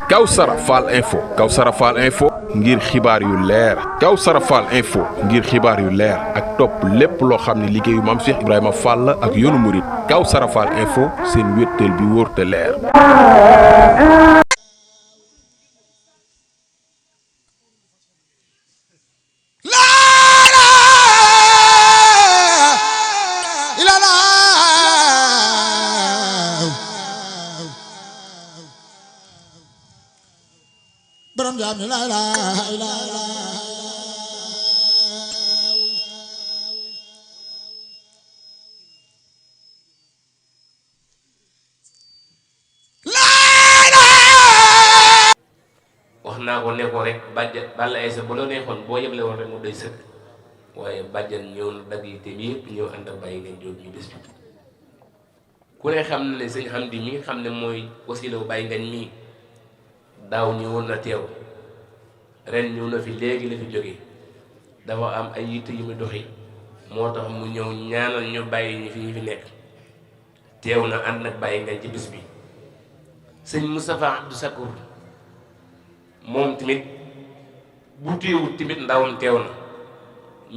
Kawsara Fall info ngir xibaar yu leer Kawsara Fall info ngir xibaar yu leer ak topp lépp loo xam ne liggéeyu Maam Cheikh Ibrahima Fall ak yoonu murit Kawsara Fall info seen wéttal bi wóor te leer. borom jaam la ilaha illallah wax naa ko ne ko rek bàjjan Balla Aïssa bu la neexoon boo yeble woon rek mu doy sëkk waaye bàjjan ñëw na dagg yi bi yëpp ñëw ànd ak bàyyi ngeen jóob ñu bés bi ku ne xam ne sëñ Hamdi mi nga xam ne mooy wasila bu bàyyi ngañ mii daaw ñëwoon na teew ren ñëw na fi léegi la fi jóge dafa am ay yitte yu mu doxi moo tax mu ñëw ñaanal ñu bàyyi ñi fi nekk teew na ànd nag bàyyi ngañ ci bis bi sëñ Moustapha Abdou Sakour moom tamit bu téewut tamit ndawam teew na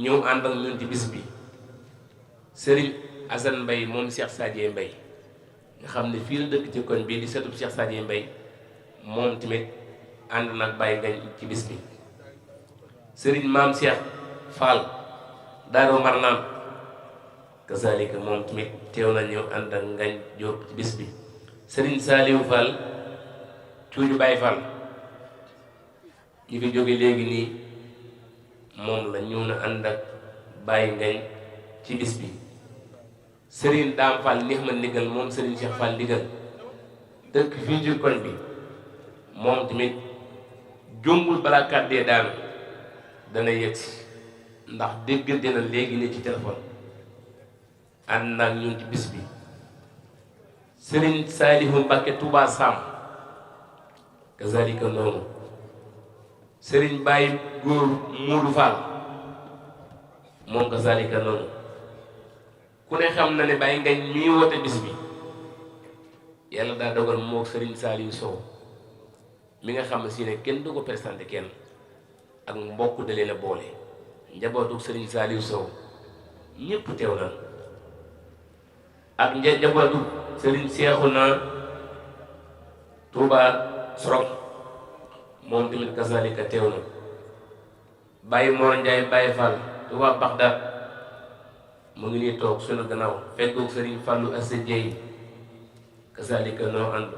ñëw ànd ak ñun ci bis bi sëriñ Assane Mbaye moom Cheikh Sadie Mbaye nga xam ne fii la dëkk ci koñ bii di setub Cheikh Sadie Mbaye moom tamit ànd nag bàyyi ngañ ci bis bi sëriñ maam Cheikh Fall Daaru Marnaan kazalika moom tamit teew na ñëw ànd ak ngañ jóob ci bis bi sëriñ Saliou Fall cuuju Baye Fall ñu fi jóge léegi nii moom la ñëw na ànd ak bàyyi ngañ ci bis bi sëriñ Daam Fall neex ma ndigal moom sëriñ Cheikh Fall ndigal dëkk fii ci koñ bi moom tamit jombul balaa kàddee daanu dana yegsi ndax déggante na léegi ne ci téléphone ànd naag ñun ci bis bi sëriñ Saalihu Mbàkke Touba Sam kazalika noonu sëriñ Baye góor Moodu Fall moom kazalika noonu ku ne xam na ne Baye ngañ mii woote bis bi yàlla daa dogal moo sëriñ Saalihu Sow mi nga xam si ne kenn du ko présenté kenn ak mbokk da leen a boole njabootu sëriñ Saliou Sow ñépp teew na ak njabootu sëriñ Seexuna Touba Sorok moom tamit kasalika teew na Baye Mor Ndiaye Baye Fall Touba Bagdad mu ngi nii toog sunu gannaaw fekkoog sëriñ Fallou Assé Dieye kasalika noo ànd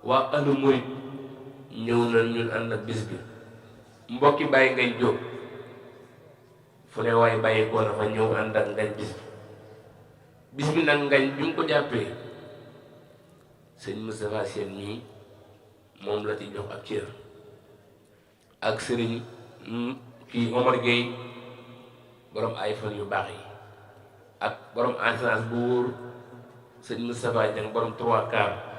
waa alu murit ñëw na ñun ànd ak bis bi mbokki bàyyi ngay jóg fu ne waaye bàyyi koo na fa ñëw ànd ak ngañ bis bi nag ngañ bi mu ko jàppee sëñ Moustapha Sène mii moom la ci jox ak cër ak sëriñ kii Omar Gueye borom iPhone yu baax yi ak borom assurance bu wóor sëñ Moustapha Dieng borom 3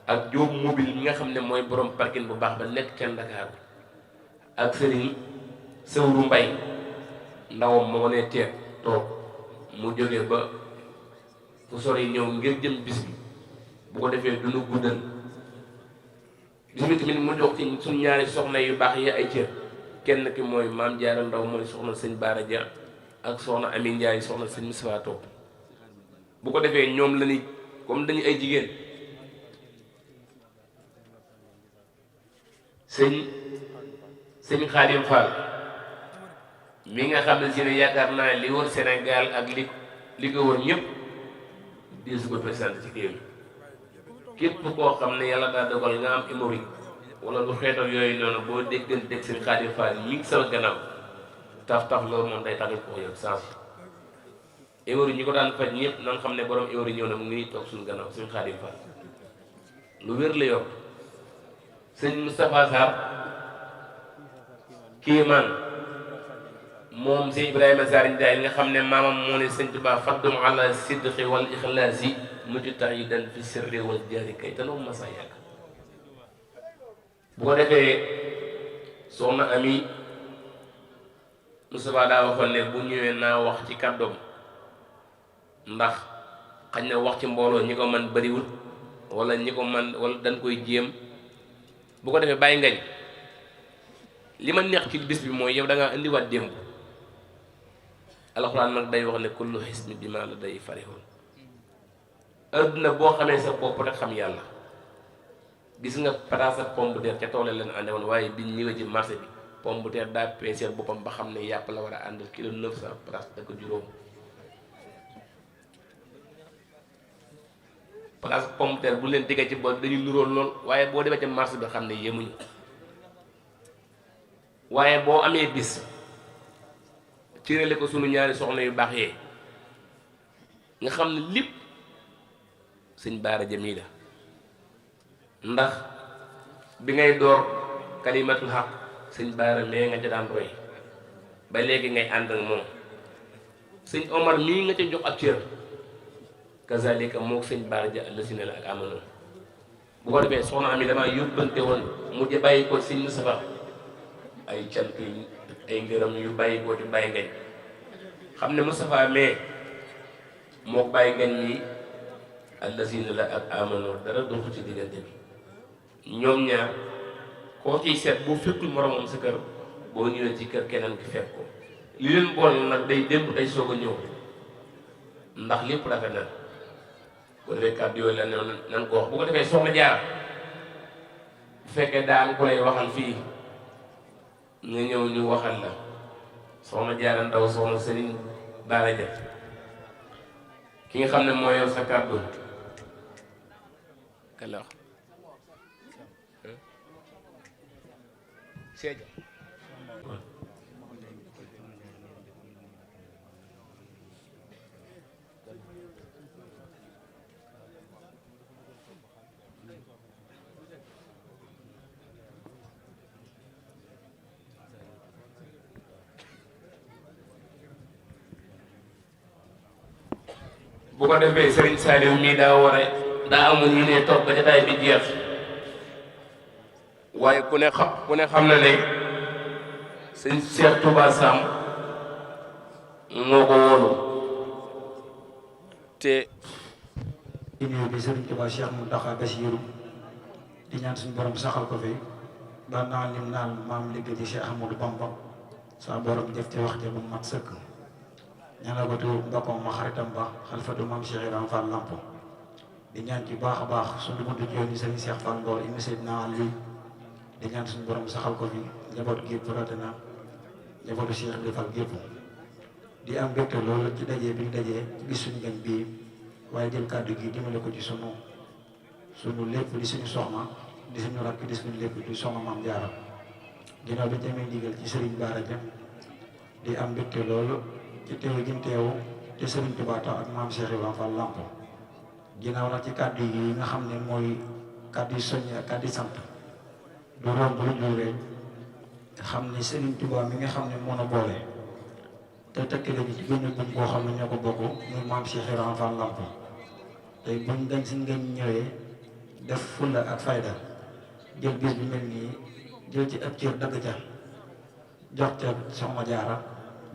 ak Jóob mobile mi nga xam ne mooy borom parking bu baax ba nekk ca Ndakaaru ak sëriñ Sëwru Mbay ndawam moo ne teet toog mu jóge ba fu sori ñëw ngir jëm bis bi bu ko defee du nu guddal bis bi tamit mu jox ci suñ ñaari soxna yu baax yi ay cër kenn ki mooy maam Jaara Ndaw mooy soxna sëñ Baara Dia ak soxna Ami Njaay soxna sëñ Musaa Topp bu ko defee ñoom la ni comme dañu ay jigéen sëñ Xaadim Fall mi nga xam ne si ne yaakaar naa li wër Sénégal ak li ko wër ñëpp di su ko présenté ci kii képp koo xam ne yàlla daa dogal nga am hémorroïde wala lu xeetal yooyu noonu boo dégganteeg sëñ Xaadim Fall mi ngi sama gannaaw taf loolu moom day taxit ko yow sens hémorroïde ñi ko daan faj ñëpp na nga xam ne borom hémorroïde ñëw na mu ngi nii toog suñu gannaaw sëñ Xaadim Fall lu wér la yor sëñ Moustapha Sarr Kéemaan moom sëñ Ibrahima Sarr Ndiaye nga xam ne maamam moo ne sëñ Tuubaa faddum ala sidqi wal ixlaasi mujtahidan fi sirri wal jahri kay te noonu masa yàgg bu ko defee soxna Ami Moustapha daa waxoon ne bu ñëwee naa wax ci kàddoom ndax xañ na wax ci mbooloo ñi ko man bariwul wala ñi ko man wala dañ koy jéem bu ko defee bàyyi ngañ li ma neex ci bis bi mooy yow da ngaa indiwaat démb alxuraan nag day wax ne kullu xisbi bimaa ladayhim farihun adduna boo xamee sa bopp rek xam yàlla gis nga pataas ak pomme de terre ca tool leen ànde woon waaye biñ ñëwee ci marché bi pomme de terre daa peeseel boppam ba xam ne yàpp la war a àndal kilo 900 pataas da ko juróom pataas ak pomme de terre bu leen diggee ci bool dañuy nuróol lool waaye boo demee ca marché bi xam ne yemuñu waaye boo amee bis cërale ko sunu ñaari soxna yu baax yee nga xam ne lépp sëñ Baara Jamila ndax bi ngay door kalimatul xaq sëñ Baara mee nga ca daan roy ba léegi ngay ànd ak moom sëñ Omar mii nga ca jox ak cër kazalika moo sëñ Baara ja la si ne la ak amanoon bu ko defee soxna am yi damaa yóbbante woon mu ja bàyyi ko sëñ Moustapha ay cant yi ay ngërëm yu bàyyi ko ci bàyyi ngañ xam ne Moustapha mais moo bàyyi ngañ ñi allazina la ak amano dara doxu ci diggante bi ñoom ñaar koo ciy seet boo fekkul moromam sa kër boo ñëwee ci kër keneen ki fekk ko li leen bool nag day démb tey soog a ñëw ndax lépp rafet na bu defee kàddu yooyu la nan ko wax bu ko defee soxna Jaara bu fekkee daa am ku lay waxal fii nga ñëw ñu waxal la soxna Jaara Ndaw soxna Sëriñ Baara Ja ki nga xam ne moo yor sa kàddu kan la wax bu ko defee Serigne Saliou mii daa amul ñu ne toog ba jotaay bi jeex waaye ku ne xam na ne sëñ Cheikh Touba Sam moo ko wóolu te di nuyu bi Serigne Touba Cheikh Mountakha Bassirou di ñaan suñu borom saxal ko fi ba naan lim naan maam liggéey ci Cheikh Ahmadou Bamba sa borom def ci wax ja bu mat sëkk ñaanal ko tuur mbokkam ma xaritam ba xalifatu maam Cheikh Ibrahima Fall Lamp di ñaan ci baax a baax suñu buntu yoon yi Serigne Cheikh Fall Ngor imi Seydina Ali di ñaan suñu borom saxal ko fi njaboot gépp rawatina njabootu Cheikh Ibrahima Fall gépp di am mbégte loolu ci dajee bi ñu dajee ci gis suñu gan bii waaye jël kàddu gi dimbale ko ci sunu lépp di suñu soxna di suñu rakk di suñu lépp di soxna Maam Jaara ginnaaw bi tamit ndigal ci Serigne Bara Dia di am mbégte loolu ci teew gi teew te Serigne Touba tax ak maam Cheikh Ibrahima Fall Lamp ginnaaw nag ci kàddu yi nga xam ne mooy kàddu yi soññ ak kàddu yi sant du romb lu ñu rek xam ne Serigne Touba mi nga xam ne moo na boole te tëkkale ji ci benn buñ koo xam ne ñoo ko bokk muy maam Cheikh Ibrahima Fall Lamp tey buñ gañ si ngañ ñëwee def fulla ak fayda jël bis bi mel nii jël ci ab cër dagg ca jox ca Soxna Jaara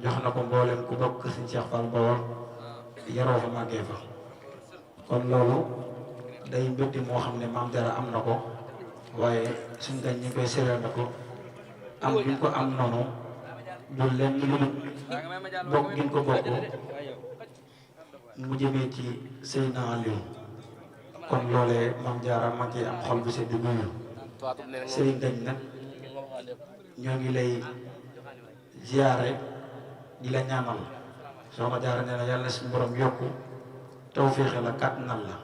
jox na ko mboolem ku bokk Sëriñ Cheikh Fall Bawol yaroo fa màggee fa kon loolu day mbégte moo xam ne maam Jaara am na ko waaye suñ gañ ñu ngi koy séeréer na ko am gi ko am noonu du leen lu bokk gi ko bokk mu jëmee ci Seydina Aliou kon loolee maam Jaara ma ci am xol bu sedd guyu sëriñ gañ nag ñoo ngi lay ziyaare di la ñaanal Soxna Jaara nee na yàlla na suñu borom yokku tawféexe la kàttanal la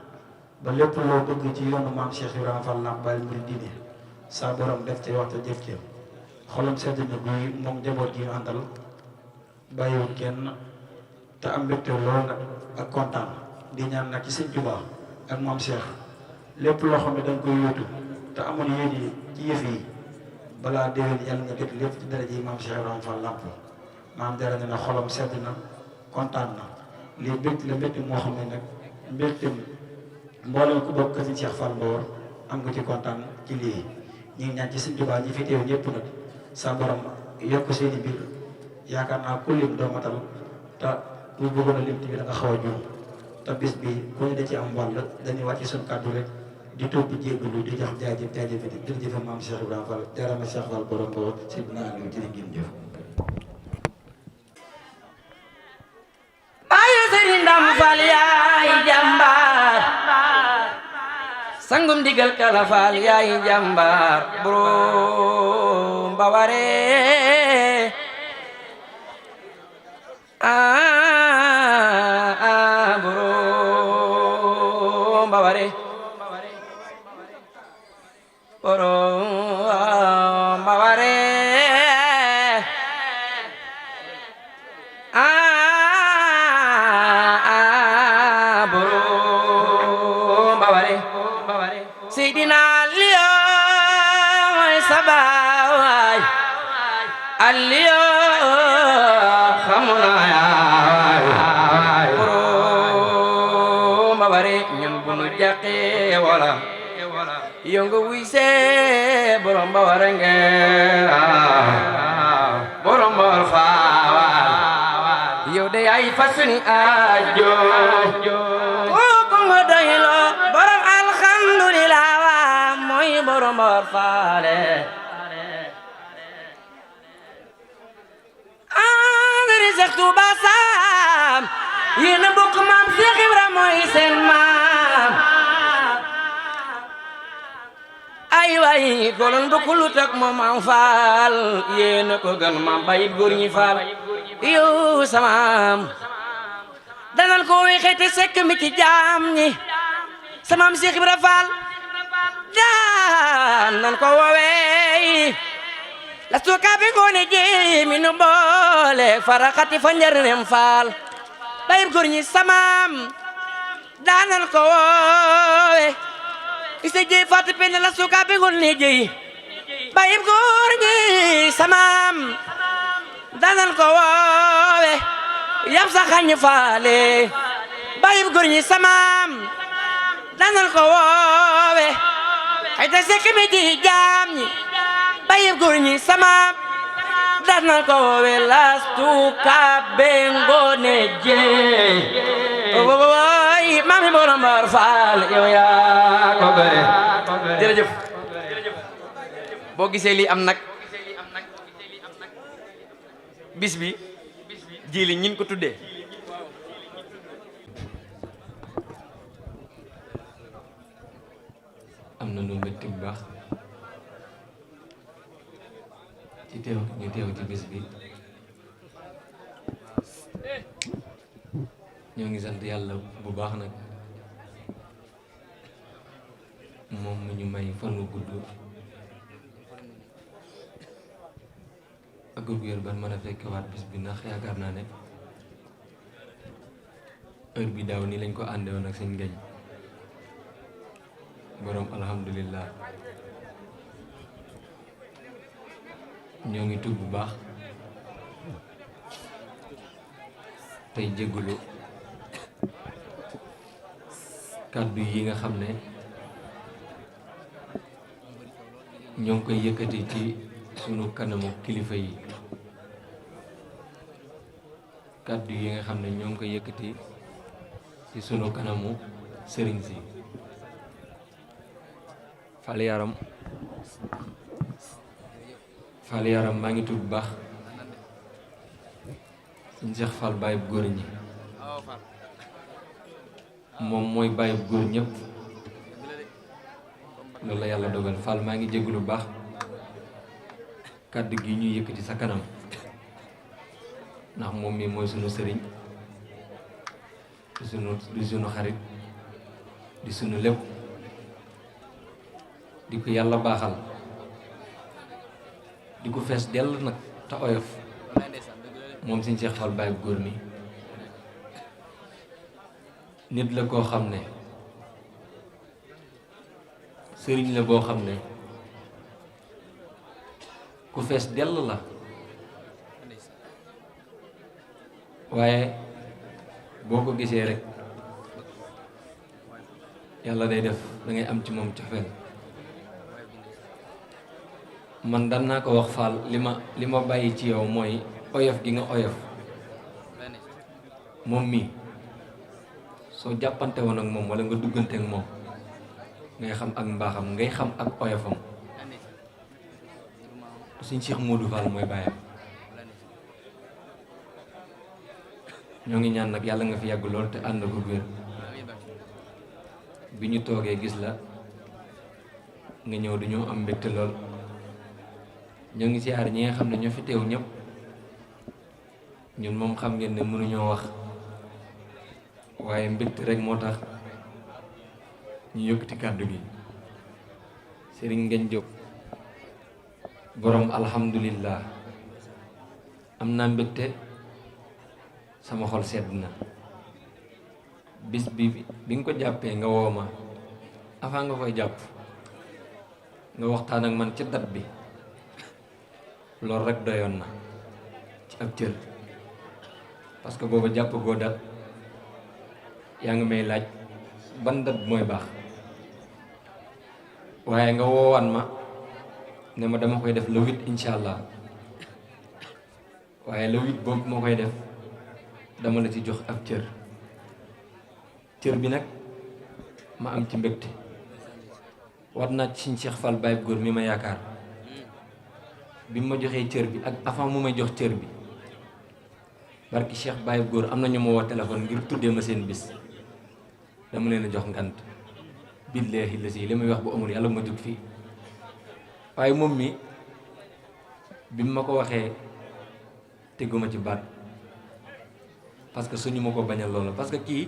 ba lépp loo bëgg ci yoonu maam Cheikh Ibrahima Fall Lamp Baay Murid diine saa borom def ci wax te jëf ci xolam sedd na guy moom njaboot gi ñu àndal bàyyiwul kenn te am mbégte lool nag ak kontaan di ñaan nag ci Sëñ Tuubaa ak maam Cheikh lépp loo xam ne dañ koy yóotu te amoon yéen ci yëf yi balaa déwén yàlla nga jot lépp ci daraja yi maam Cheikh Ibrahima Fall Lamp maam Jaara ne na xolam sedd na kontaan na lii mbégte la mbégte moo xam ne nag mbégte mboolem ku bokk ci Cheikh Fall Mbawar am nga ci kontaan ci lii ñu ngi ñaan ci Sëñ Tuubaa ñi fi teew ñëpp nag sa borom yokk seeni biir yaakaar naa ku lim doo matal te bu bëggoon a lim bi da nga xaw a juum te bis bi ku ñu da ci am wàll dañuy wàcc suñu kàddu rek di topp jéggalu di jox jaajëf jaajëfati jërëjëf maam Cheikh Ibrahima Fall jaarama Cheikh Fall borom ko si naa lu jërë ngeen jëf ayo Sëriñ Ndam Fall yaay jàmbaar sangum digal kala Fall yaay jàmbaar borom Baware borom Baware borom Baware borom Baware Seydina Aliyo mooy sabaay Aliyo xamuna yaay borom Baware ñun bu nu jàqee wala yongo wuy see borom Baware ngeen borom Bawar faawal yow de ay fasuni ajo ko nga doylo borom alhamdulillah wa mooy borom Bawar faale andri Seex Tuuba Saam yéen a bokk maam Seex Ibra mooy seen maam ay waay kolon bokkulut ak moom maam Faal yéen a ko gën maam Bayib góor ñi Faal yow samaam danal ko way xëyte sekk mi ci jaam ñi samaam Seex Ibra Faal daan nan ko woowee la suukaabe ngoone ji mi nu boole faraxati fa njarnem Faal Bayib góor ñi samaam daan nan ko woowee ise jey fatu pende la suukaabe ngoone ji Bayib góor ñi samaam danal ko woowe yam sa xañ faale Bayib góor ñi samaam danal ko woowe ay ta sekk mi di jaam ñi Bayib góor ñi samaam danal ko woowe las tuukaabe ngoone jeey woy mami borom Bawar Faal yow yaa ko bëre jërëjëf boo gisee lii am nag bis bi jili ñin ko tuddee am na nu mbégte bu baax ci teew ñu teew ci bis bi ñoo ngi sant yàlla bu baax nag moom mu ñu may fanu gudd ak wér ban mën a fekkewaat bis bi ndax yaakaar naa ne heure bi daaw nii lañ ko àndewoon ak sëñ Ngañ boroom alhamdulillah ñoo ngi tub bu baax tey jéggulu kàddu yi nga xam ne ñoo ngi koy yëkkati ci sunu kanamu kilifa yi kàddu yi nga xam ne ñoo ngi koy yëkkati ci sunu kanamu sëriñ si Fall Yaram maa ngi tudd bu baax suñ Seex Fall Bayib góor ñi moom mooy Bayib góor ñëpp loolu la yàlla dogal Fall maa ngi jégalu bu baax kàddu gi ñuy yëkkati sa kanam ndax moom mi mooy sunu sëriñ di sunu xarit di sunu lépp di ko yàlla baaxal di ko fees dell nag te oyof moom suñ Seex Fall Bayib góor mi nit la koo xam ne sëriñ la boo xam ne ku fees dell la waaye boo ko gisee rek yàlla day def da ngay am ci moom cofeel man daan naa ko wax Fall li ma bàyyi ci yow mooy oyof gi nga oyof moom mii soo jàppante woon ak moom wala nga duggante ak moom ngay xam ak mbaaxam ngay xam ak oyofam suñ Cheikh Modou Fall mooy bàyyam ñoo ngi ñaan nag yàlla nga fi yàgg lool te ànd ko wér bi ñu toogee gis la nga ñëw dañoo am mbégte lool ñoo ngi siyaar ñi nga xam ne ñoo fi teew ñëpp ñun moom xam ngeen ne mënuñoo wax waaye mbégte rek moo tax ñu yëkkati kàddu gi Serigne Ngagne Diop borom alhamdulillah am naa mbégte sama xol sedd na bis bi nga ko jàppee nga woo ma avant nga koy jàpp nga waxtaan ak man ci dat bi loolu rek doyoon na ci ab cër parce que booba jàpp goo dat yaa ngi may laaj ban dat mooy baax waaye nga woowaan ma ne ma dama koy def le 8 incha allah waaye le 8 boobu moo koy def dama la ci jox ab cër bi nag ma am ci mbégte war naa ci Cheikh Fall Baye góor mi ma yaakaar bi ma joxee cër bi ak avant mu may jox cër bi barki Cheikh Baye góor am na ñu ma woo téléphone ngir tuddee ma seen bis dama leen a jox ngant billaahi la si li may wax bu amul yàlla ma jug fii waaye moom mi bi ma ko waxee teguma ci baat parce que suñu ma ko bañal loolu parce que kii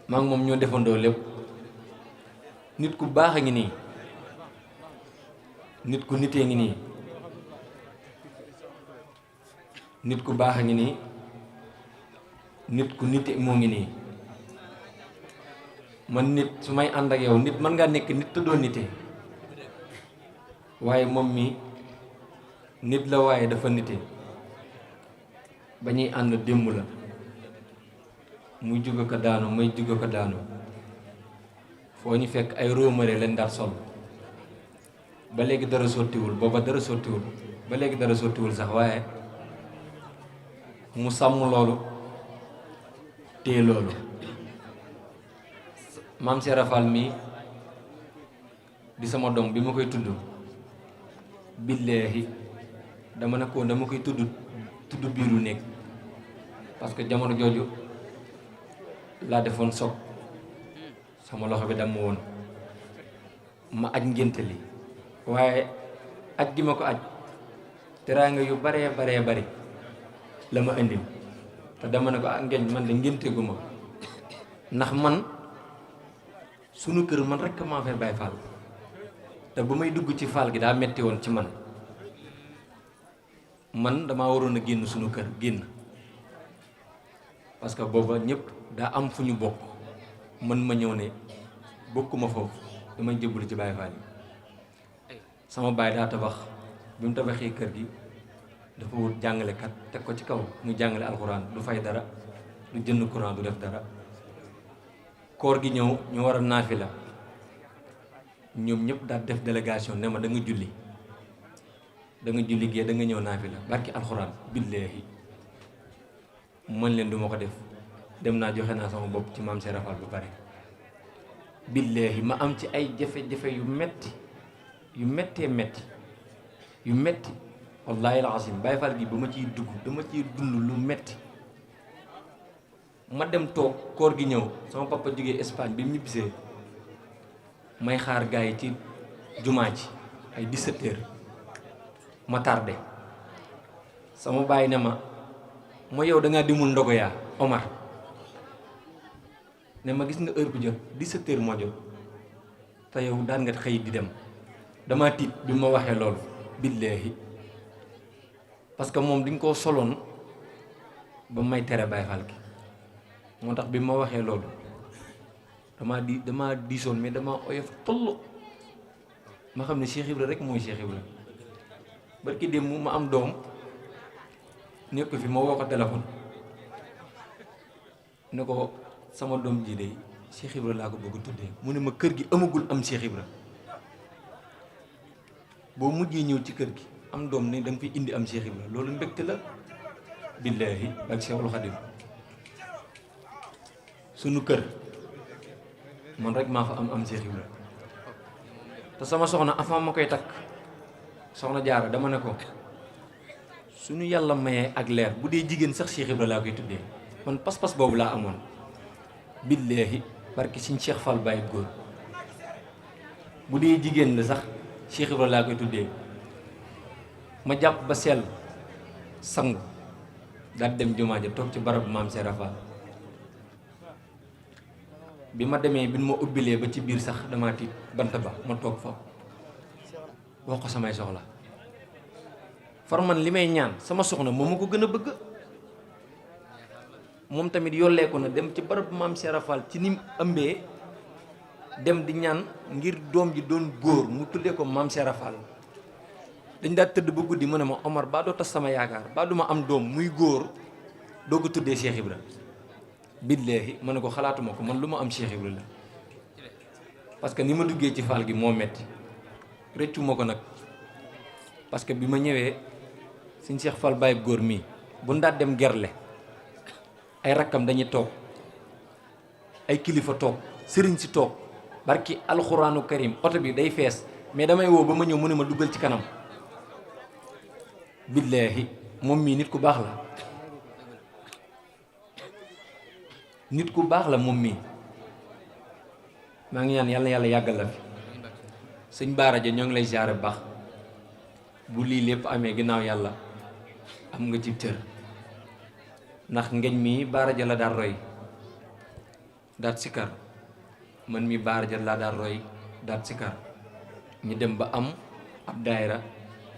maa ngi moom ñoo defandoo lépp nit ku baax a ngi nii nit ku nitee ngi nii nit ku baax a ngi nii nit ku nite moo ngi nii man nit su may ànd ak yow nit mën ngaa nekk nit te doo nitee waaye moom mi nit la waaye dafa nite ba ñuy ànd démb la muy jóge ko daanu may jóge ko daanu foo ñu fekk ay róomare leen daal sol ba léegi dara sottiwul booba dara sottiwul ba léegi dara sottiwul sax waaye mu sàmm loolu téye loolu maam Cheikh Fall mii di sama doom bi ma koy tudd billaahi dama ne ko dama koy tudd biiru néeg parce que jamono jooju laa defoon soog sama loxo bi damm woon ma aj ngénte li waaye aj gi ma ko aj teraanga yu baree bari la ma indil te dama ne ko ngeen man de ngénte gu ma ndax man sunu kër man rekk maa fay Baay Fall te ba may dugg ci Fall gi daa metti woon ci man damaa waroon a génn sunu kër génn parce que booba ñëpp daa am fu ñu bokk man ma ñëw ne bokkuma foofu damay jébbalu ci Baay Fall yi sama baay daa tabax bi mu tabaxee kër gi dafa wut jàngalekat teg ko ci kaw mu jàngale alxuraan du fay dara du jënd courant du def dara koor gi ñëw ñu war a naafila ñoom ñëpp daal def délégation ne ma da nga julli gee da nga ñëw naafila barki alxuraan billaahi mën leen du ma ko def dem naa joxe naa sama bopp ci maam Cheikh Fall bu pare billaahi ma am ci ay jafe-jafe yu metti wallaahi alazim Baay Fall gi ba ma ciy dugg dama ciy dund lu metti ma dem toog koor gi ñëw sama papa jógee Espagne bi mu ñibbisee may xaar gars yi ci jumaa ji ay 17 heures ma tardé sama baay ne ma yow da ngaa dimul ndogo yaa Omar ne ma gis nga heure bi jot 17 heures moo jot te yow daan nga xëy di dem dama tiit bi ma waxee loolu billaahi parce que moom dañ koo soloon ba may tere Baay Fall gi moo tax bi ma waxee loolu dama diisoon mais dama oyof toll ma xam ne Cheikh Ibra rek mooy Cheikh Ibra barki démb ma am doom nekk fi ma woo ko téléphone ne ko sama doom ji de Cheikh Ibra laa ko bëgg tuddee mu ne ma kër gi amagul am Cheikh Ibra boo mujjee ñëw ci kër gi am doom ne da nga fi indi am Cheikh Ibra loolu mbégte la billaahi ak Cheikhul Khadim sunu kër man rek maa fa am Cheikh Ibra te sama soxna avant ma koy takk soxna Jaara dama ne ko suñu yàlla mayee ak leer bu dee jigéen sax Cheikh Ibra laa koy tuddee man pas-pas boobu laa amoon billaahi barki Sëñ Cheikh Fall Baye góor bu dee jigéen la sax Cheikh Ibra laa koy tuddee ma jàpp ba sell sangu daal dem jumaa ja toog ci barab maam Seera Fall bi ma demee bi ma ubbilee ba ci biir sax dama tiit bant ba ma toog fa wax ko samay soxla far man li may ñaan sama soxna moo ma ko gën a bëgg moom tamit yolleeku na dem ci barab maam Seera Fall ci nim ëmbee dem di ñaan ngir doom ji doon góor mu tuddee ko maam Seera Fall dañ daa tëdd ba guddi mu ne ma Omar baa doo tas sama yaakaar baa du ma am doom muy góor doo ko tuddee Cheikh Ibra billaahi ma ne ko xalaatuma ko man lu ma am Cheikh Ibra la parce que ni ma duggee ci Fall gi moo metti rëccu ma ko nag parce que bi ma ñëwee Sëñ Cheikh Fall Baye góor mii bu ndaat dem gerle ay rakkam dañuy toog ay kilifa toog sëriñ si toog barki alxuraanu karim oto bi day fees mais damay woo ba ma ñëw mu ne ma duggal ci kanam billaahi moom mii nit ku baax la nit ku baax la moom mii maa ngi ñaan yàlla yàlla yàggal la fi sëñ Baara ja ñoo ngi lay ziare bu baax bu lii lépp amee ginnaaw yàlla am nga ci cër ndax ngeñ mii Baara ja la daal roy daat sikar man mi Baara ja laa daal roy daat sikar ñu dem ba am ab daayira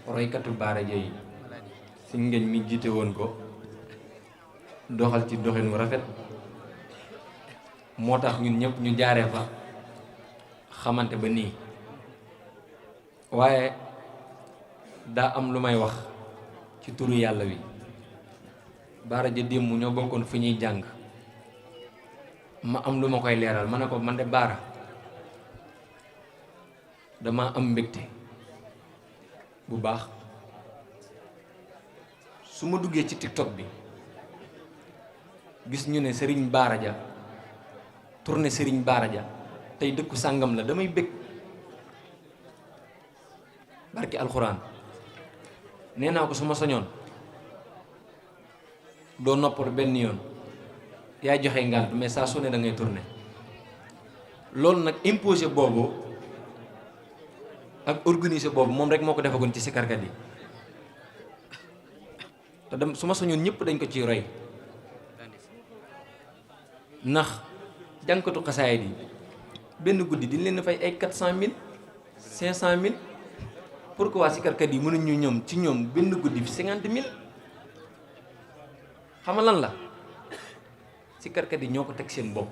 roykatu Baara ja yi si ngeñ mi jiite woon ko doxal ci doxin wu rafet moo tax ñun ñëpp ñu jaaree fa xamante ba nii waaye daa am lu may wax ci turu yàlla wi Baara ja démb ñoo bokkoon fi ñuy jàng ma am lu ma koy leeral ma ne ko man de Baara dama am mbégte bu baax su ma duggee ci TikTok bi gis ñu ne Serigne Baara ja tourné Serigne Baara ja tey dëkku sàngam la damay bég barki alxuraan nee naa ko su ma sañoon doo noppal benn yoon yaay joxe ngànt mais saa su ne da ngay tourné loolu nag imposé boobu ak organisé boobu moom rek moo ko defagoon ci sikarkat yi te dem su ma sañoon ñëpp dañ ko ciy roy ndax jànkatu xasaayid yi benn guddi diñ leen fay ay 400 000 500 000 pourquoi sikarkat yi mënuñu ñoom ci ñoom benn guddi fi 50 000 xam nga lan la sikarkat yi ñoo ko teg seen bopp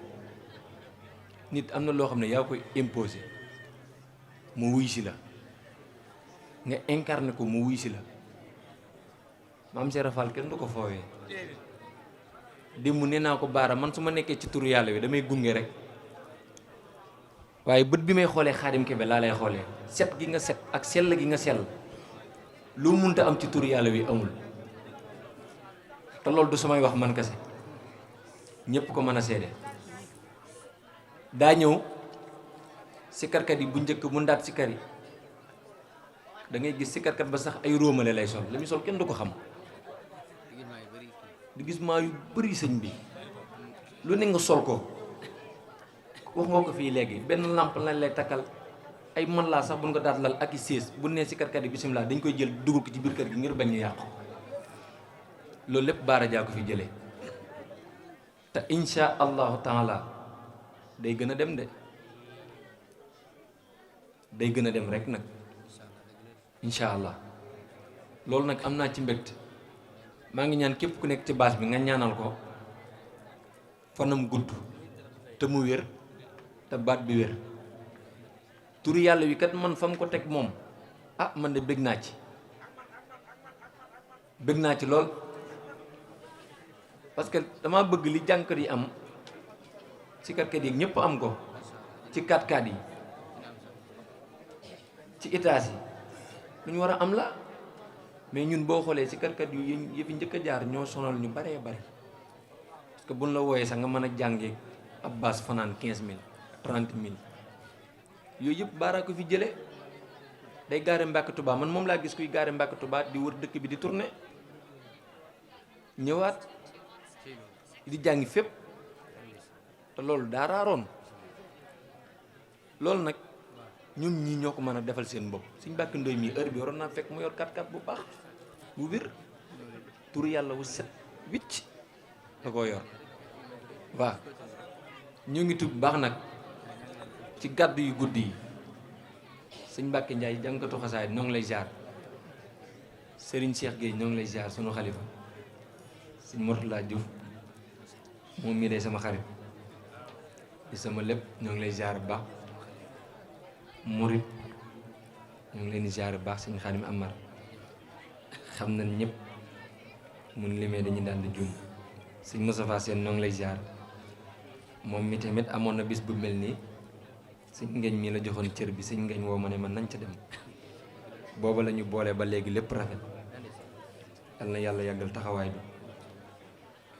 nit am na loo xam ne yaa koy imposé mu wuy si la nga incarné ko mu wuy si la maam Seera Fall kenn du ko foowee démb nee naa ko Baara man su ma nekkee ci turu yàlla wi damay gunge rek waaye bët bi may xoolee Xaadim Kebe laa lay xoolee set gi nga set ak sell gi nga sell lu munta am ci turu yàlla wi amul te loolu du samay wax man kese ñépp ko mën a seede daa ñëw sikarkat yi bu njëkk mu ndaat sikar yi da ngay gis sikarkat ba sax ay róomale lay sol li muy sol kenn du ko xam di gis maa yu bëri sëñ bi lu ne nga sol ko wax nga ko fii léegi benn lamp lañ lay takkal ay man laa sax bu nga daat lal ak i sées bu nee sikarkat yi bisimilah dañ koy jël dugal ko ci biir kër gi ngir bañ ñu yàqu loolu lépp Baara jaa ko fi jëlee te insha allahu taala day gën a dem de day gën a dem rek nag insha allah loolu nag am naa ci mbégte maa ngi ñaan képp ku nekk ci baas bi nga ñaanal ko fanam gudd te mu wér te baat bi wér turu yàlla wi kat man fa mu ko teg moom ah man de bég naa ci lool parce que dama bëgg li jànkat yi am ci katkat yi ñëpp am ko ci katkat yi ci étage yi lu ñu war a am la mais ñun boo xoolee ci katkat yu fi njëkk a jaar ñoo sonal ñu baree bare parce que buñ la wooyee sax nga mën a jàngee ab baas fanaan 15 000 30 000 yooyu yëpp Baara ko fi jële day gaare Mbàkke Touba man moom laa gis kuy gaare Mbàkke Touba di wër dëkk bi di tourné ñëwaat di jàngi fépp te loolu daa raaroon loolu nag ñoom ñii ñoo ko mën a defal seen bopp suñ Mbàkke Ndoy mii heure bi waroon naa fekk mu yor 4x4 bu baax bu wér tur yàlla wu set wicc da koo yor waaw ñu ngi tub baax nag ci gàddu yu guddi yi sëñ Mbàkke Njaay jàngkatu xasaay ñoo ngi lay jaar Serigne Cheikh Gueye ñoo ngi lay jaar sunu xalifa sëñ Mortala Diouf moom mii day sama xarit di sama lépp ñoo ngi lay jaar bu baax murit ñoo ngi leen di jaar bu baax sëñ Xaadim Amar xam nañ ñëpp mun limee dañuy daal di juum sëñ Moustapha Sène ñoo ngi lay jaar moom mi tamit amoon na bis bu mel nii sëñ Ngeñ mii la joxoon cër bi sëñ Ngeñ woo ma ne man nañ ca dem booba la ñu boole ba léegi lépp rafet yal na yàlla yàggal taxawaay bi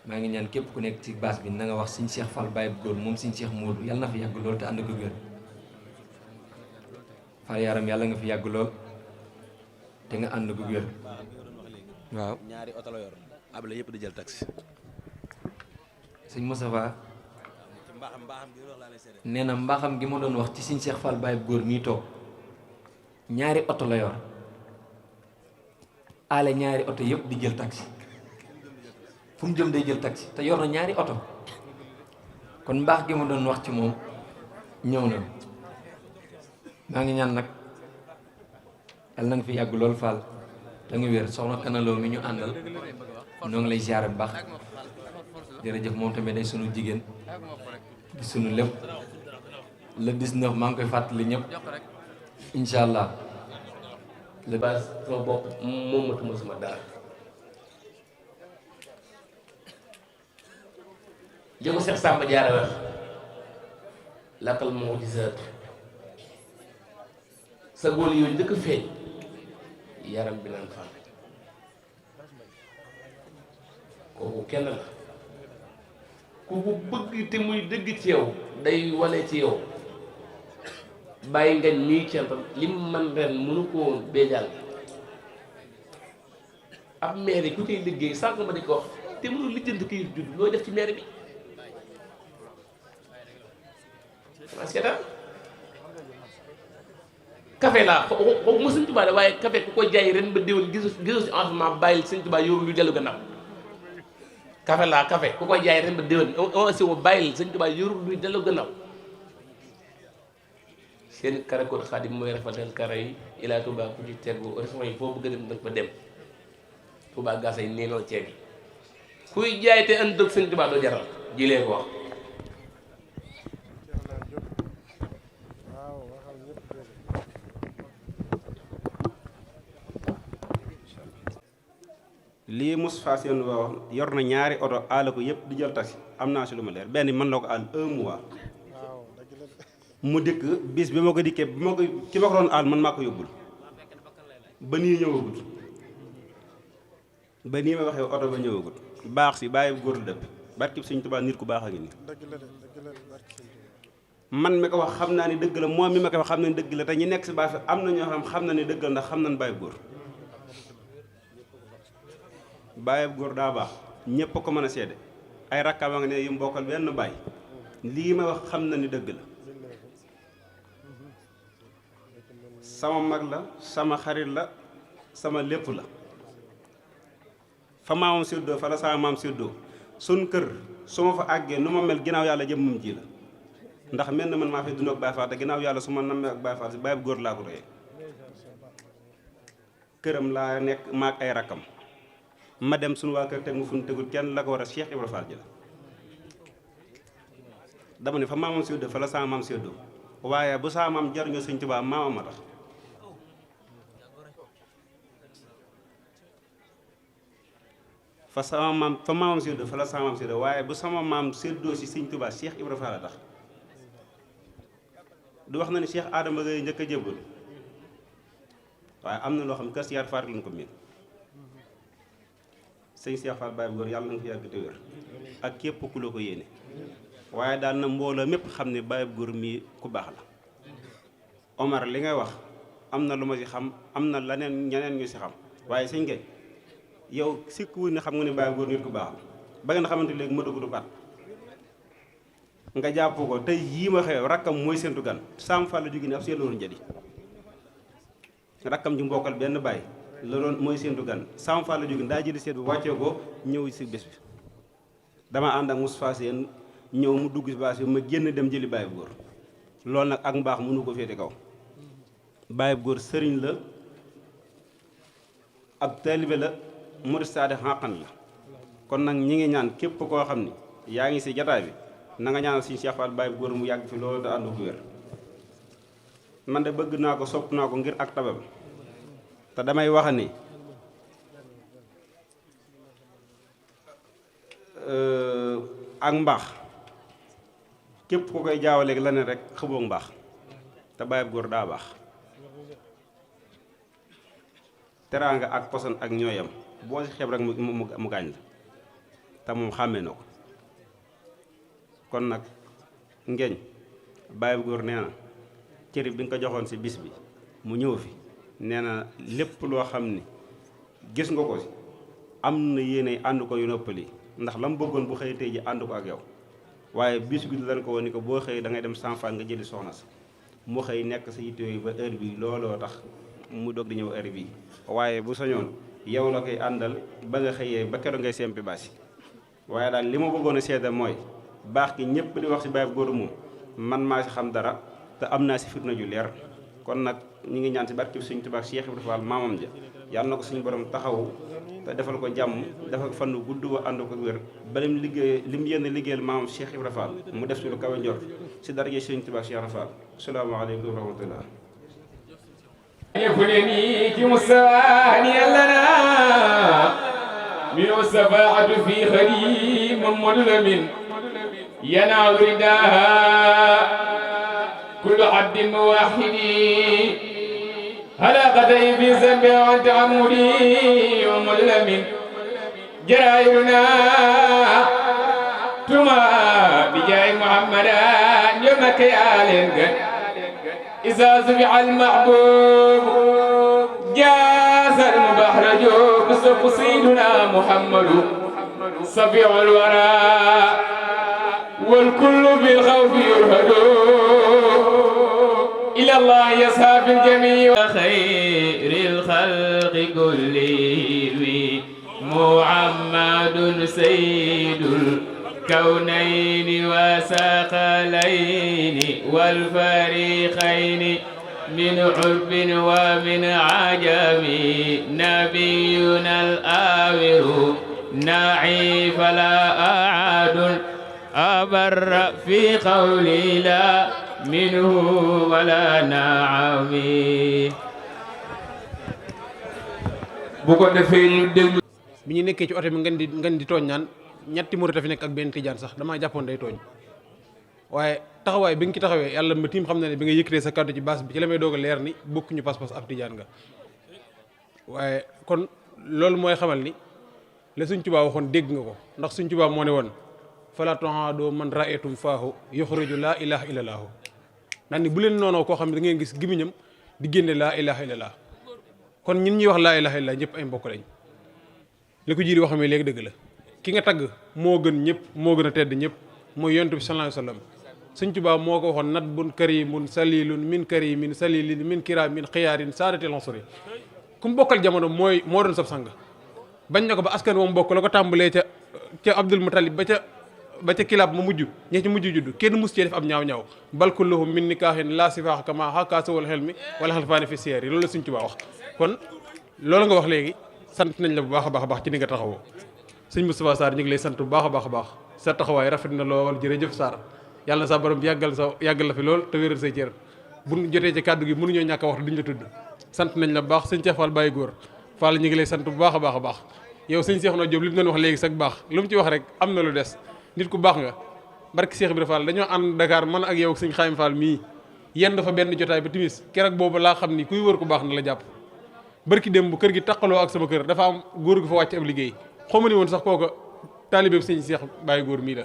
maa ngi ñaan képp ku nekk ci baas bi na nga wax sëñ Cheikh Fall Baye góor moom sëñ Cheikh Modou yàlla na fi yàgg lool te ànd ko wér Fall yaram yàlla nga fi yàgg lool te nga ànd ko wér waaw ñaari oto la yor ab la yëpp di jël taxi. sëñ Moustapha nee na mbaaxam gi ma doon wax ci sëñ Cheikh Fall Baye góor mii toog ñaari oto la yor aale ñaari oto yëpp di jël taxi fu mu jëm day jël taxi te yor na ñaari oto kon mbaax gi ma doon wax ci moom ñëw na maa ngi ñaan nag yàlla na nga fi yàgg lool Fall da nga wér soxna kanaloo mi ñu àndal ñoo ngi lay ziare bu baax jërëjëf moom tamit day sunu jigéen di sunu lépp le 19 maa ngi koy fàttali ñëpp incha allah le base sama bopp moom matuma sama dara jëmu Seex Samba Jaara wax lakkal moo ci sa góor yooyu njëkk feeñ yaram bi naan fan kooku kenn la ku ko bëgg te muy dëgg ci yow day wane ci yow bàyyi ngañ nii centam li mu man ren mënu ko woon béjal ab maire yi ku ciy liggéey sànq ma di ko wax te mënul lijjanti kayit judd looy def ci maire bi xanaa seetaan café laa xo ma Sëñ Tuubaa de waaye café ku ko jaay ren ba déwén gisu ci enseignement bàyyil Sëñ Tuubaa yoru lu dellu gannaaw café laa café ku ko jaay ren ba déwén si wo bàyyil Sëñ Tuubaa yoru lu dellu gannaaw seen kare ko Xaadim mooy rafetal kare yi ilaa Touba ku ci tegu restaurant yi foo bëgg a dem danga fa dem Touba gas yi neenal ceeb yi kuy jaay te ànd ak Sëñ Tuubaa doo jaral jilee ko wax lii Moustapha Sène wax yor na ñaari oto aale ko yëpp di jël taxi am naa si lu ma leer benn mën na ko àll 1 mois mu dikk bis bi ma ko dikkee bi ma ko ki ma ko doon àll man maa ko yóbbul ba nii ñëwagut ba nii ma waxee oto ba ñëwagut baax si bàyyi góor la dëpp barki Sëñ Tuubaa nit ku baax a ngi nii man mi ko wax xam naa ni dëgg la moom mi ma ko wax xam na ni dëgg la te ñi nekk si baax am na ñoo xam na ni dëgg la ndax xam nañ bàyyi góor bàyyi góor daa baax ñépp ko mën a seede ay rakkam a nga ne yu mbokkal benn bàyyi lii ma wax xam na ni dëgg la sama mag la sama xarit la sama lépp la fa maamam séddoo fa la sama maam séddoo sun kër su ma fa àggee nu ma mel ginnaaw yàlla jëmmam ji la ndax mel na man maa fi dund ak Baay Faal te ginnaaw yàlla su ma nammee ak Baay Faal si bàyyi góor laa ko royee këram laa nekk maag ay rakkam ma dem suñu waa kër teg mu fu ñu tegul kenn la ko war a Cheikh Ibra Fall ji la dama ne fa maamam séddoo fa la sama maam séddoo waaye bu sama maam jariñoo Sëñ Tuubaa maamam a tax fa maamam séddoo fa la sama maam séddoo waaye bu sama maam séddoo si Sëñ Tuubaa Cheikh Ibra Fall a tax du wax na ni Cheikh Adama Gaye njëkk a jébbal waaye am na loo xam ne kër Siyaar Faal lañ ko miin sëñ Cheikh Fall Baye góor yàlla na nga fi yàgg te wér ak képp ku la ko yéene waaye daal na mbooloo mépp xam ne Baye góor mii ku baax la Omar li ngay wax am na lu ma si xam am na leneen ñeneen ñu si xam waaye sëñ Gueye yow sikkuwul ne xam nga ne Baye Góor nit ku baax ba ngeen xamante léegi ma dugg at nga jàpp ko tey yii ma xew rakkam mooy séntu gan Sam Fall la jóge ne ab seen loolu njëdi rakkam ju mbokkal benn baay la doon mooy séntu gan Sam Fall la jóge daa jëli seet bi wàccee ko ñëw si bés bi dama ànd ak Moustapha Sène ñëw mu dugg si baas bi ma génn dem jëli Baye Góor loolu nag ak mbaax mënu ko féete kaw Baye Góor sëriñ la ab taalibe la murid saade xaqan la kon nag ñi ngi ñaan képp koo xam ni yaa ngi si jataay bi na nga ñaanal suñu Cheikh Fall Baye Góor mu yàgg fi loolu te ànd ko wér man de bëgg naa ko sopp naa ko ngir ak tabam te damay wax ni ak mbaax képp ku koy jaawaleeg la ne rek xëboog mbaax te Baye Góor daa baax teraanga ak poson ak ñooyam boo si xeeb rek mu gaañ la te moom xàmmee na ko kon nag ngeeñ Baye Góor nee na cëri bi nga ko joxoon si bis bi mu ñëw fi nee na lépp loo xam ni gis nga ko si am na yéene ànd ko yu noppali ndax la mu bëggoon bu xëy tey ji ànd ko ak yow waaye bis bi lan ko woon ni ko boo xëy da ngay dem Sam Fall nga jëli soxna si mu xëy nekk sa yitte yooyu ba heure bi looloo tax mu doog di ñëw heure bii waaye bu sañoon yow la koy àndal ba nga xëyee ba keroog ngay sempi baasi waaye daal li ma bëggoon a seeta mooy baax gi ñëpp di wax si Baye Góor moom man maa si xam dara te am naa si firnde ju leer kon nag ñu ngi ñaan si barke Sëñ Tuubaa Cheikh Ibrahima Fall maamam ja yàlla na ko suñu borom taxawu te defal ko jàmm defal ko fan gudd wa ànd ko wér ba lim liggéey lim yéen liggéeyal maamam Cheikh Ibrahima Fall mu def si lu kawe njort si daraje Sëñ Tuubaa Cheikh Ibrahima Fall asalaamaaleykum wa rahmatullah يكونني كمستواني لنا من السفاعة في خديم مظلم ينال رداها كل حد واحد هلا قدي في ذنب وانت عمودي ومظلم جرائرنا تما بجاي محمد يوم كيال إذا زبع المحبوب جاز المبحرج بسوق سيدنا محمد صفيع الورى والكل بالخوف يرهد إلى الله يسعى في الجميع خير الخلق كلهم محمد سيد الكونين وثقلين والفريقين من عرب ومن عجم نبينا الآمر نعي فلا أعاد أبر في قولي لا منه ولا نعمي bu ko defee ñu déglu bi ñu nekkee ci oto bi ngeen di tooñ naan ñetti murit a fi nekk ak benn tijaan sax damaa jàppoon day tooñ waaye taxawaay bi nga ci taxawee yàlla ma tiim xam na ne bi nga yëkkatee sa kàddu ci baas bi ci la may doog a leer ni bokkuñu pas-pas ab tijaan nga waaye kon loolu mooy xamal ni la Sëñ Tuubaa waxoon dégg nga ko ndax Sëñ Tuubaa moo ne woon fala tuhaadu man ra'aytum faahu yuxriju laa ilaha illallaahu naan ni bu leen noonoo koo xam ne da ngeen gis gimiñam di génne laa ilaha illallah kon ñun ñuy wax laa ilaha illallah ñëpp ay mbokk lañ li ko jiiri wax xamee léegi dëgg la ki nga tagg moo gën ñëpp moo gën a tedd ñëpp mooy yonent bi sallallahu alayhi wasallam Sëñ Tuubaa moo ko waxoon nat bun karimun salilun min karimin salilin min kiramin xiyaarin saadatil ansuri ku mu bokkal jamono moo doon sab sang bañ na ko ba askan moom bokk la ko tàmbalee ca Abdul Mutalib ba ca kilaab ma mujj ñe ci mujj judd kenn mus cee def ab ñaaw bal kulluhum min nikaahin la sifaax kama xakaasa wal xel mi wala xalfaani fi siyaar yi loolu la Sëñ Tuubaa wax kon loolu nga wax léegi sant nañ la bu baax a baax ci ni nga taxawoo sëñ Moustapha Sarr ñu ngi lay sant bu baax a baax sa taxawaay rafet na lool jërëjëf Sarr yàlla na sa borom yàggal la fi lool te wéral say cër bu ñu jotee ci kàddu gi mënuñoo ñàkk a wax duñ la tudd sant nañ la bu baax sëñ Cheikh Fall Baye Góor Fall ñu ngi lay sant bu baax a baax yow sëñ Cheikh na Diop li mu doon wax léegi sax baax lu mu ci wax rek am na lu des nit ku baax nga barki Cheikh Ibrahima Fall dañoo ànd Dakar man ak yow sëñ Xaym Fall mii yenn dafa benn jotaay ba timis keroog boobu laa xam ni kuy wër ku baax na la jàpp barki dem bu kër gi taqaloo ak sama kër dafa am góor gu fa wàcc ab liggéey xawma ni woon sax kooka taalibe sëñ Cheikh Baye Góor mii la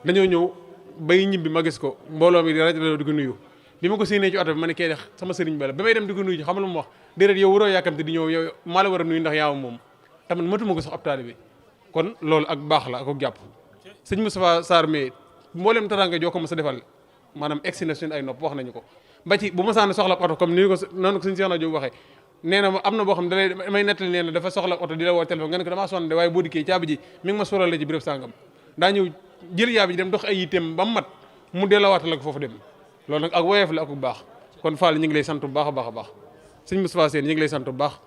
dañoo ñëw bay ñibbi ma gis ko mbooloo mi di rajo di ko nuyu bi ma ko séenee ci oto bi ma ne kee dex sama sëriñ ba la ba may dem di ko nuyu ji xam lu mu wax déedéet yow waroo yàkkamte di ñëw yow maa la war a nuyu ndax yaa moom tamit matuma ko sax ab taalibe kon loolu ak baax la ak jàpp sëñ Moustapha Sarr mais mboolem teraanga joo ko ma sa defal maanaam egsi na suñu ay nopp wax nañu ko ba ci bu ma saan soxla oto comme ni ko noonu ko suñu Cheikh na Diop waxee nee na am na boo xam ne damay nettali nee na dafa soxla oto di la woo téléphone nga ne ko damaa sonn de waaye boo dikkee caabi ji mi ngi ma sorale ci béréb sàngam daa ñëw jël yaabi ji dem dox ay yitteem ba mu mat mu delloowaatale ko foofu dem loolu nag ak woyof la ak bu baax kon Fall ñu ngi lay sant bu baax a baax a baax sëñ Moustapha Sène ñu ngi lay sant bu baax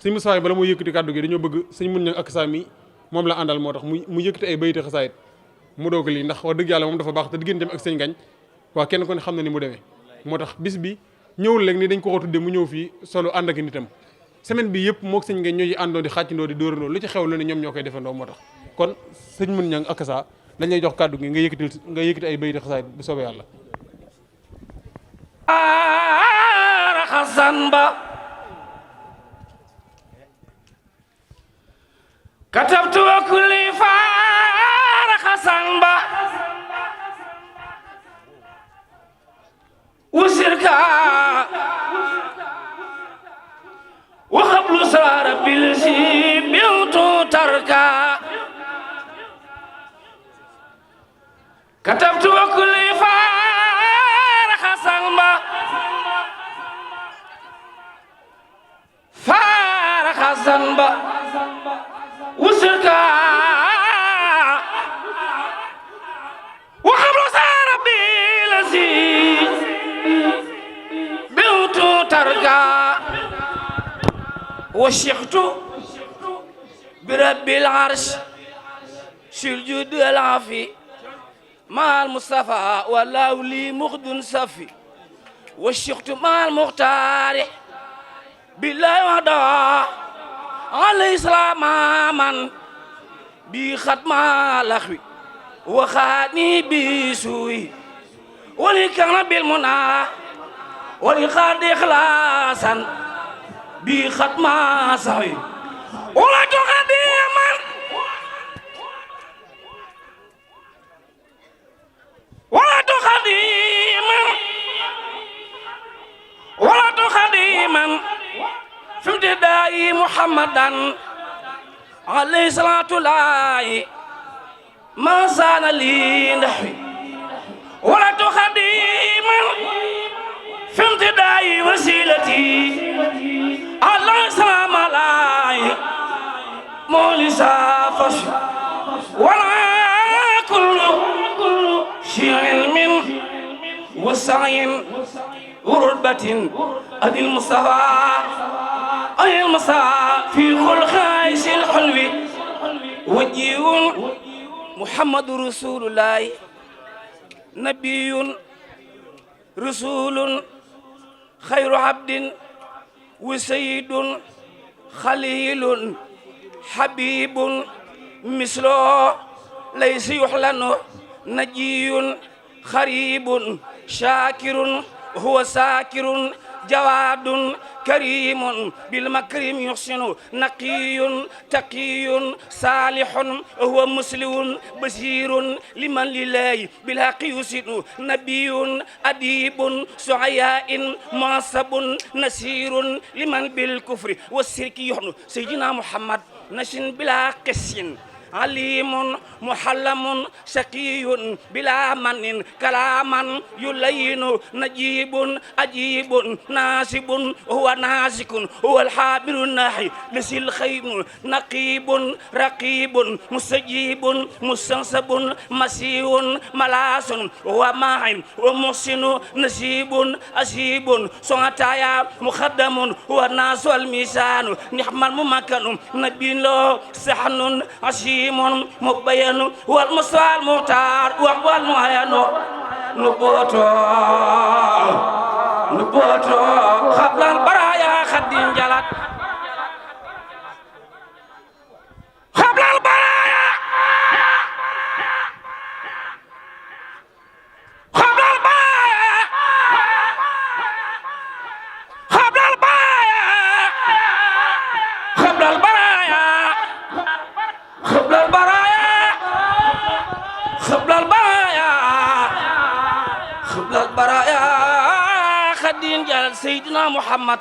sëñ Moustapha bala moo yëkkati kàddu gi dañoo bëgg sëñ mun ñang ak saa mi moom la àndal moo tax mu yëkkati ay bayte xasaayit mu doog lii ndax wax dëgg yàlla moom dafa baax te digganteem ak sëñ Gañ waa kenn ko ne xam na ni mu demee moo tax bis bi ñëwul rek ni dañ ko ko tudde mu ñëw fii solo ànd ak nitam semaine bi yëpp moog sëñ Gañ ñoo ci àndoo di xàccandoo di dóorandoo lu ci xew lu ne ñoom ñoo koy defandoo moo tax kon sëñ mun ñang ak saa dañ lay jox kàddu gi nga yëkkati ay bayte xasaayit bu soobee yàlla xasan ba katabtu wa kulli faara xasan ba usirka wa xablu sara bil si biwtu tarka katabtu wa kulli faara xasan ba faara xasan ba وسركا وخبر ساربي لسي بيوتو تركا وشيخت برب العرش سجود العافي مع المصطفى والله لي مخد صفي وشيخت مع المختار بالله وحده عليه السلام من بخدم لخوي وخاني بسوي ولكان بالمنى ولخاد إخلاصا بخدم سوي ولا تقديما ولا تقديما ولا تقديما في امتداء محمدا عليه الصلاة والسلام ما زال لي نحوي ولا تخديما في امتداء وسيلتي عليه السلام عليه مولسا فشل ولا كل شيء من وسعي ورتبة أدي المصطفى أي المصطفى في خلق عيش الحلو وجيه محمد رسول الله نبي رسول خير عبد وسيد خليل حبيب مثله ليس يحلن نجي خريب شاكر هو ساكر جواد كريم بالمكرم يحسن نقي تقي صالح هو مسلم بشير لمن لله بالحق يسن نبي أديب سعياء معصب نسير لمن بالكفر والشرك يحن سيدنا محمد نشن بلا قسن عليم محلم شقي بلا من كلاما يلين نجيب أجيب ناسب هو ناسك هو الحابر الناحي لسي الخير نقيب رقيب مستجيب مستنصب مسيح ملاس وماع ومحسن نسيب أسيب صنعتايا مخدم هو الناس والميزان نحم الممكن نبي له سحن عشيب مبين والمصطفى المختار وهو المعين نبوتو قبل البرايا خد جلت قبل البرايا قبل البرايا قبل البرايا قبل البرايا قبل البرايا قبل البرايا قبل البرايا leen jàllal Seydina Muhammad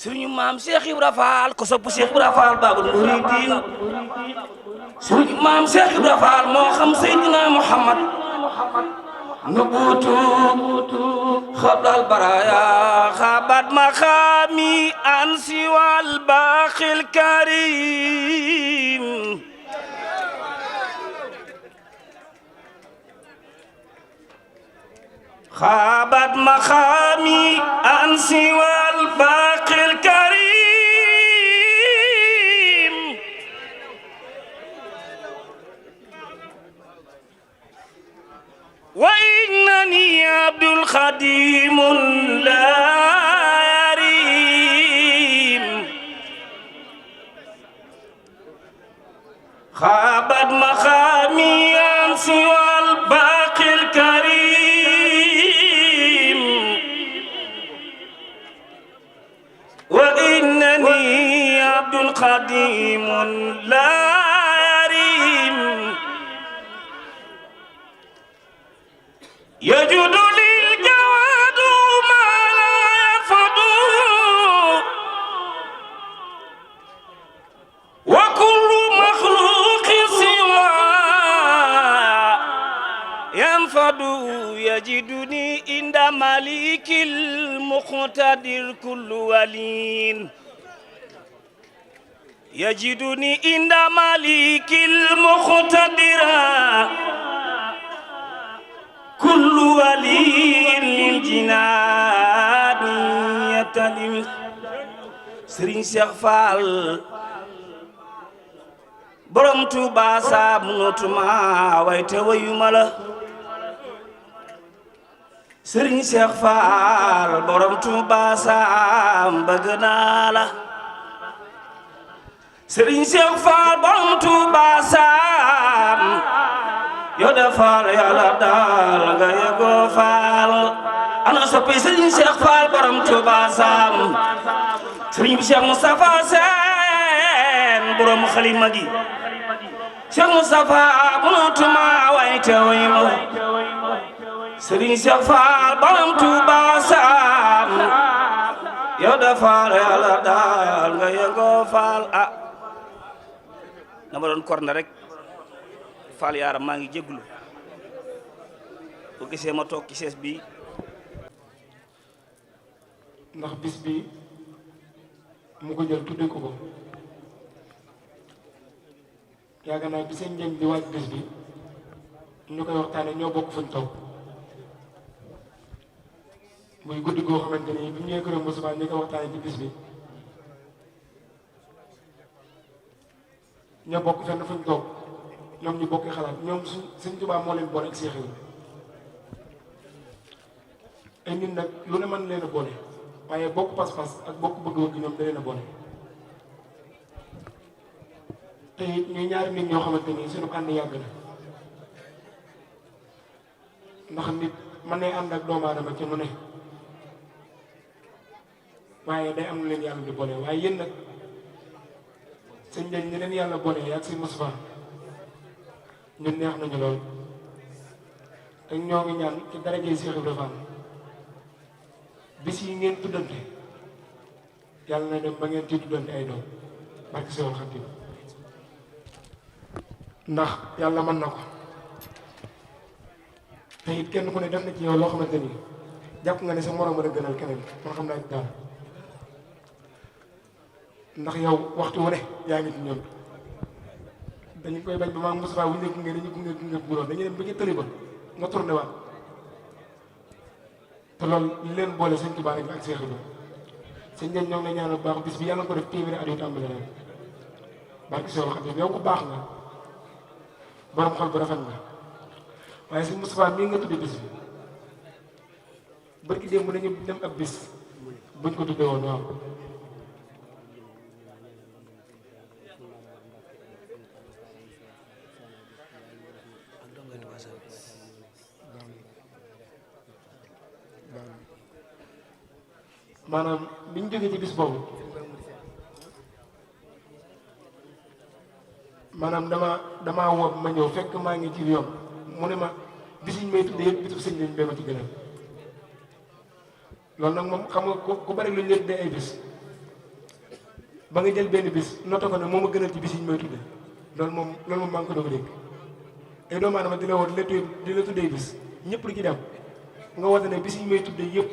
sëriñu maam Cheikh Ibra Fall ko sopp Cheikh Ibra Fall Babul Muridin sëriñu maam Cheikh Ibra Fall moo xam Seydina Muhammad nubutu xablal baraya xabat maxami an siwal baaxil karim خابت مخامي عن سوى الباقي الكريم وإنني عبد الخديم لا يريم خابت مخامي عن سوى الباقي الكريم وإنني عبد قديم لا يريم يجد لي الجواد ما لا يفد وكل مخلوق سوى ينفد يجدني عند مليك المقتدر كل ولين يجدني عند مليك المقتدر كل ولين للجنان يتلم سرين شيخ فال borom Tuuba sa munutuma wayte wayuma la Sëriñ Cheikh Fall borom Tuuba sa bëgg naa la Sëriñ Cheikh Fall borom Tuuba sa yo de Fall yàlla daal nga yego Fall ana soppi Sëriñ Cheikh Fall borom Tuuba sa Sëriñ Cheikh Moustapha Sène borom xalima gi Cheikh Moustapha munutuma wayte wayuma Sëriñ Cheikh Fall borom Tuuba Sam yow da Fall yàlla daal nga yëngoo Fall ah dama doon korne rek Fall yaaram maa ngi jégglu bu gisee ma toog ci sees bi ndax bis bi mu ko jël tudde ko ko yàgg naa bi seen njëñ di waaj bis bi ñu koy waxtaane ñoo bokk fuñ toog muy guddi goo xamante ni bi ñëwee këram Moussa ñu koy waxtaane ci bis bi ñoo bokk fenn fuñ toog ñoom ñu bokk xalaat ñoom suñ Tuubaa moo leen boole ak Seex yi ay nit nag lu ne mën leen a boole waaye bokk pas-pas ak bokk bëgg-bëgg ñoom da leen a boole te it ñuy ñaari nit ñoo xamante ni suñu ànd yàgg na ndax nit mën nay ànd ak doomu aadama ci nu ne waaye day am lu leen yàlla di boole waaye yéen nag sëñ Ndiagne ñi leen yàlla boole ak si Moustapha ñun neex nañu lool te ñoo ngi ñaan ci darajee Cheikh Ibrahima Fall bis yi ngeen tuddante yàlla na dem ba ngeen ci tuddante ay doom barke Seexul Xadiim ndax yàlla mën na ko te it kenn ku ne def na ci yow loo xamante ni jàpp nga ne sa morom a gënal keneen man xam naa ci daal ndax yow waxtu wu ne yaa ngi ci ñoom dañu koy bañ ba maa Moustapha bu ñu ne gunge dañuy gunge bu doon dañuy dem ba ci tëli ba nga tourné waat te loolu li leen boole sëñ Tuubaa rek ak Seex Ibra sëñ Ndiagne ñoo ngi lay ñaanal bu baax bis bi yàlla ko def téeméeri at yu tàmbali ren barke Seexul Xadiim yow ku baax nga borom xol bu rafet nga waaye sëñ Moustapha mii nga tudde bis bi barki démb nañu dem ab bis buñ ko tuddee woon waaw maanaam biñ jógee ci bis boobu maanaam damaa woo ma ñëw fekk maa ngi ci yoon mu ne ma bis yi may tuddee yëpp bisu sëñ lañ bee ma ci gënal loolu nag moom xam nga ku bari lu ñu leen dee ay bis ba nga jël benn bis noté ko ne moom a gënal ci bis yi ñu may tudde loolu moom maa ngi ko doog a dégg ay doomu aadama di la woo di la tuddee bis ñëpp di ci dem nga woote ne bis yi ñu may tuddee yëpp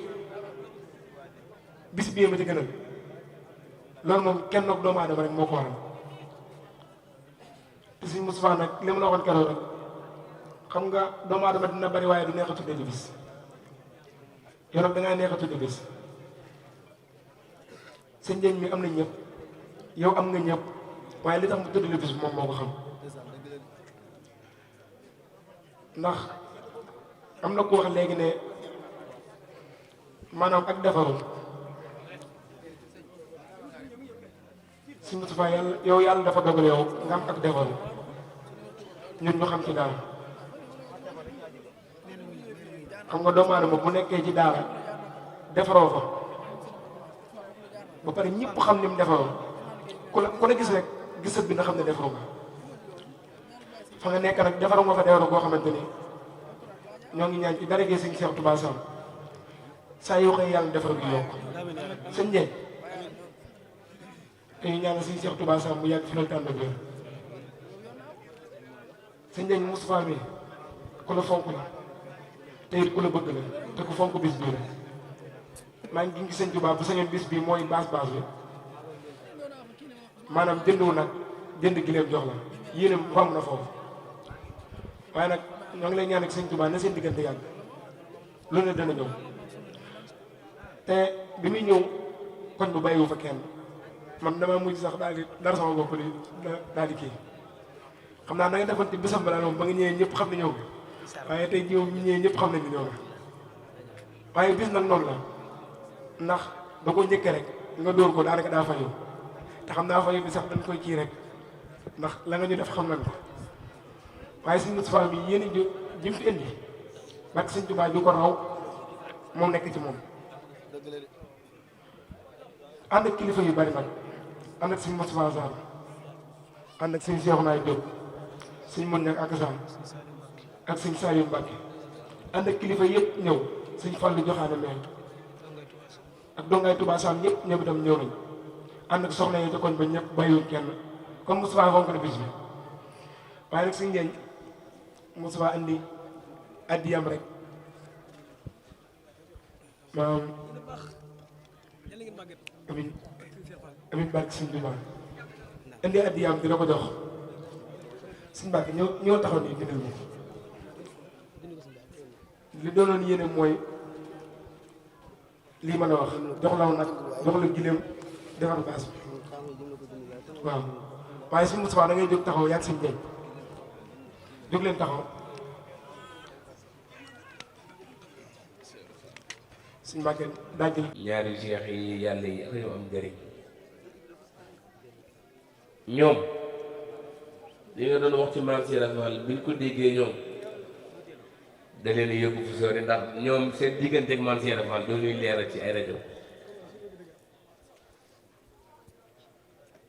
bis bii ma ci gënal loolu moom kenn nag doomu aadama rek moo ko waral te suñ Moustapha nag li ma la waxoon keroog rek xam nga doomu aadama dina bari waaye du neex a tuddee ci bis yow nag da ngaa neex a tuddee bis sa njëñ mi am na ñëpp yow am nga ñëpp waaye li tax mu tuddee bis bi moom moo ko xam ndax am na ku wax léegi ne maanaam ak defaru suñu Moustapha yàlla dafa dogal yow nga am ak defaru ñun ñu xam ci daara xam nga doomu aadama bu nekkee ci daara defaroo fa ba pare ñëpp xam ni mu defaroo ku la gis rek gisat bi nga xam ne defaroo nga fa nga nekk nag defaroo nga fa defaroo koo xamante ni ñoo ngi ñaan ci dara gi sëñ Cheikh Touba Sam saa yoo xëy yàlla defar gi yokk sëñ Ndiaye te ñu ñaan sëñ Cheikh Touba Sam mu yàgg fi loolu tànn biir sëñ Ndiaye Moustapha mi ku la fonk la te it ku la bëgg la te ku fonk bis bii la maa ngi gis sëñ Touba bu sañoon bis bii mooy baas bi maanaam jëndu nag jënd gileem jox la yéenam romb na foofu waaye nag ñoo ngi lay ñaan ak sëñ Touba na seen diggante yàgg lu ne dana ñëw te bi muy ñëw koñ bu bàyyiwu fa kenn man dama mujj sax daal di dara sama bopp li daal di kii xam naa na nga defoon ci bisam balaa moom ba nga ñëwee ñëpp xam ne ñëw waaye tey jiw ñu ñëwee ñëpp xam nañ ne ñëw na waaye bis nag noonu la ndax da ko njëkkee rek nga dóor ko daanaka daa fayu te xam naa fayu bi sax dañ koy kii rek ndax la nga ñu def xam nañ ko waaye suñu Moustapha bi yéen a jëm fi indi barke sëñ Tuubaa ju ko raw moom nekk ci moom ànd ak kilifa yu bari nag ànd ak suñu Moustapha Sarr ànd ak suñu Cheikh Naay Diop suñu mën ñag ak Sarr ak suñu Saliou Mbacke ànd ak kilifa yëpp ñëw suñu Fallu joxaane meel ak dongaay Touba Sam ñëpp ñëw itam ñëw nañ ànd ak soxna yi ca koñ ba ñëpp bàyyiwuñ kenn comme Moustapha fonk na bis bi waaye nag suñu njëriñ Moustapha andi addiyam rek maanaam amin barke suñ Tuubaa indi addiyam dina ko jox suñ Mbàkke ñoo taxaw nii bindal ñu li doonoon yéene mooy lii mën a wax jox law nag jox la gileem defar baas bi waaw waaye suñ Moustapha da ngay jóg taxaw yàgg suñ njëriñ jóg leen taxaw suñ Mbàkke daajal ñaari cheikh yi yàlla yi ak ñu am njëriñ ñoom li nga doon wax ci maam si rafal bi ñu ko déggee ñoom da leen yóbbu fu sori ndax ñoom seen diggante ak maam si rafal doo ñuy leeral ci ay rajo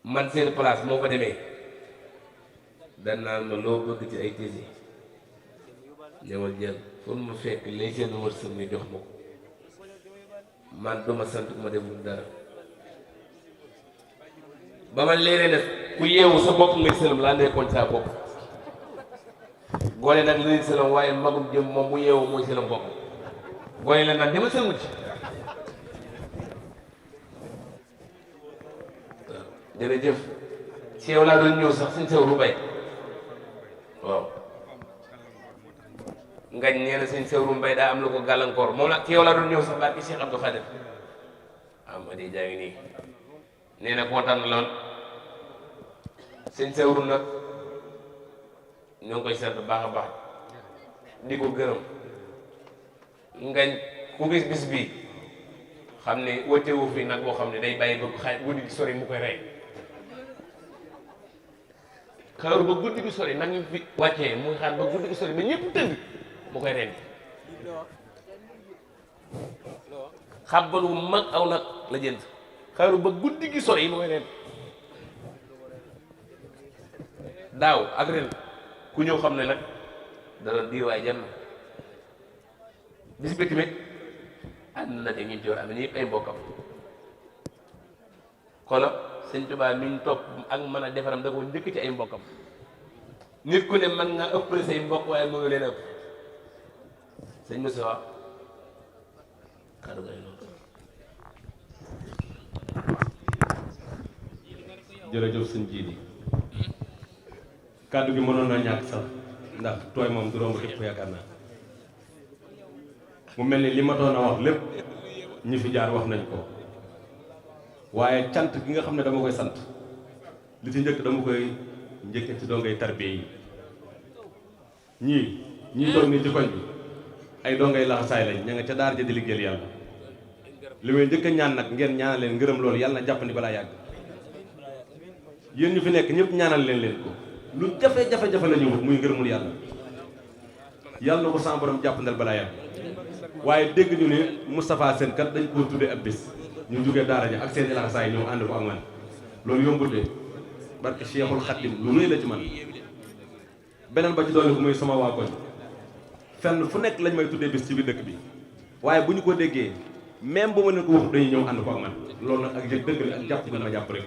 man seen place moo fa demee dan naan ma loo bëgg ci ay tési ñëwal jël fu mu fekk lay seen wërsëg ñu jox ma ko man duma sant ku ma deful dara ba ma leeree def ku yeewu sa bopp ngay sëlam laa nekkoon saa bopp goole nag la nit sëlam waaye magum jëm moom mu yeewu mooy sëlam bopp goole la nag dama sëlmu ci waaw jërëjëf ci yow laa doon ñëw sax suñ sew lu bay waaw ngañ nee na sëñ Sewru Mbay daa am lu ko gàllankoor moom la ci yow laa doon ñëw sax barki Cheikh Abdou Khadir ma di jaa ngi nii nee na kontaan na lool sëñ Sewru nag ñoo ngi koy sant baax a baax di ko gërëm ngañ ku gis bis bii xam ne wëtewu fi nag boo xam ne day bàyyi ba xaaj guddi gi sori mu koy rey xaar ba guddi gi sori nag ñu fi wàccee muy xaar ba guddi gi sori ba ñëpp tëdd mu koy rendi xàbbal wu mag aw nag la jënd xaaru ba guddi gi sori mu koy rendi daaw ak ren ku ñëw xam ne nag dana diir waaye jar na bis bi tamit ànd na te ñu ci war am ñëpp ay mbokkam xoolal sëñ Tuubaa mi ñu topp ak mën a defaram da ko njëkk ci ay mbokkam nit ku ne mën nga ëppale say mbokk waaye mënu leen ëpp sëñ Moussa kàddu ngay noonu. jërëjëf sëñ Jiidi kàddu gi mënoon naa ñàkk sax ndax tooy moom du romb képp yaakaar naa mu mel ni li ma doon a wax lépp ñi fi jaar wax nañ ko waaye cant gi nga xam ne dama koy sant li ci njëkk dama koy njëkke ci dongay tarbiya yi ñii toog nii ci koñ bi ay dongay laxasaay lañ ña nga ca daar ja di liggéeyal yàlla li may njëkk a ñaan nag ngeen ñaanal leen ngërëm loolu yàlla na jàppandi balaa yàgg yéen ñu fi nekk ñëpp ñaanal leen ko lu jafe-jafe la ñu wut muy ngërëmul yàlla yàlla na ko sama borom jàppandal balaa yàgg waaye dégg ñu ne Moustapha Sène kat dañ koo tuddee ab bis ñu jógee daara ja ak seen laxasaay ñëw ànd ko ak man loolu yombut de barke Cheikhul Khadim lu rëy la ci man beneen ba ci dolli ko muy sama waa koñ fenn fu nekk lañ may tuddee bis ci biir dëkk bi waaye bu ñu ko déggee même bu ma leen ko waxut dañuy ñëw ànd ko ak man loolu nag ak yëg dëgg la ak jàpp bi ma jàpp rek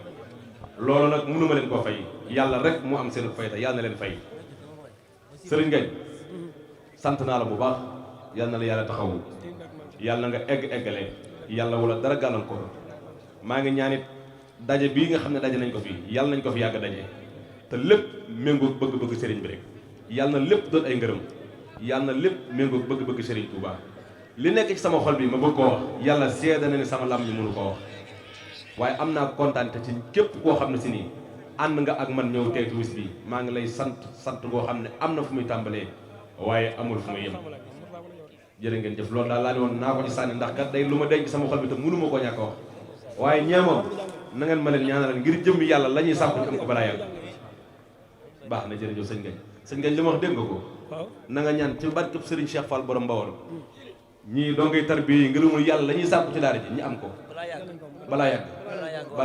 loolu nag mënuma leen koo fay yàlla rek mu am seen fayda yàlla na leen fay sëriñ Ngagne sant naa la bu baax yàlla na la yàlla taxawu yàlla na nga eggale yàlla wala dara gàllankoor maa ngi ñaanit daje bii nga xam ne daje nañ ko fi yàlla nañ ko fi yàgg daje te lépp méngoo bëgg-bëgg sëriñ bi rek yàlla na lépp doon ay ngërëm yàlla na lépp méngoo bëgg-bëgg sëriñ Touba li nekk ci sama xol bi ma bëgg koo wax yàlla seede na ne sama lam ñu mënu koo wax waaye am naa kontaan te ci képp koo xam ne si nii ànd nga ak man ñëw teetu wis bi maa ngi lay sant goo xam ne am na fu muy tàmbalee waaye amul fu muy yem jërë ngeen jëf loolu daal laa ne woon naa ko ci sànni ndax kat day lu ma denc sama xol bi te mënu ma koo ñàkk a wax waaye ñeemoom na ngeen ma leen ñaanal ngir jëmmi yàlla la ñuy sàkku ñu am ko balaa yàgg baax na jërëjëf sëñ Ngagne li ma wax dégg nga ko na nga ñaan ci barkeb Serigne Cheikh Fall borom Mbawar ñii doo ngay tarbiya yi ngërëmul yàlla la ñuy sàkku ci daara ji ñu am ko balaa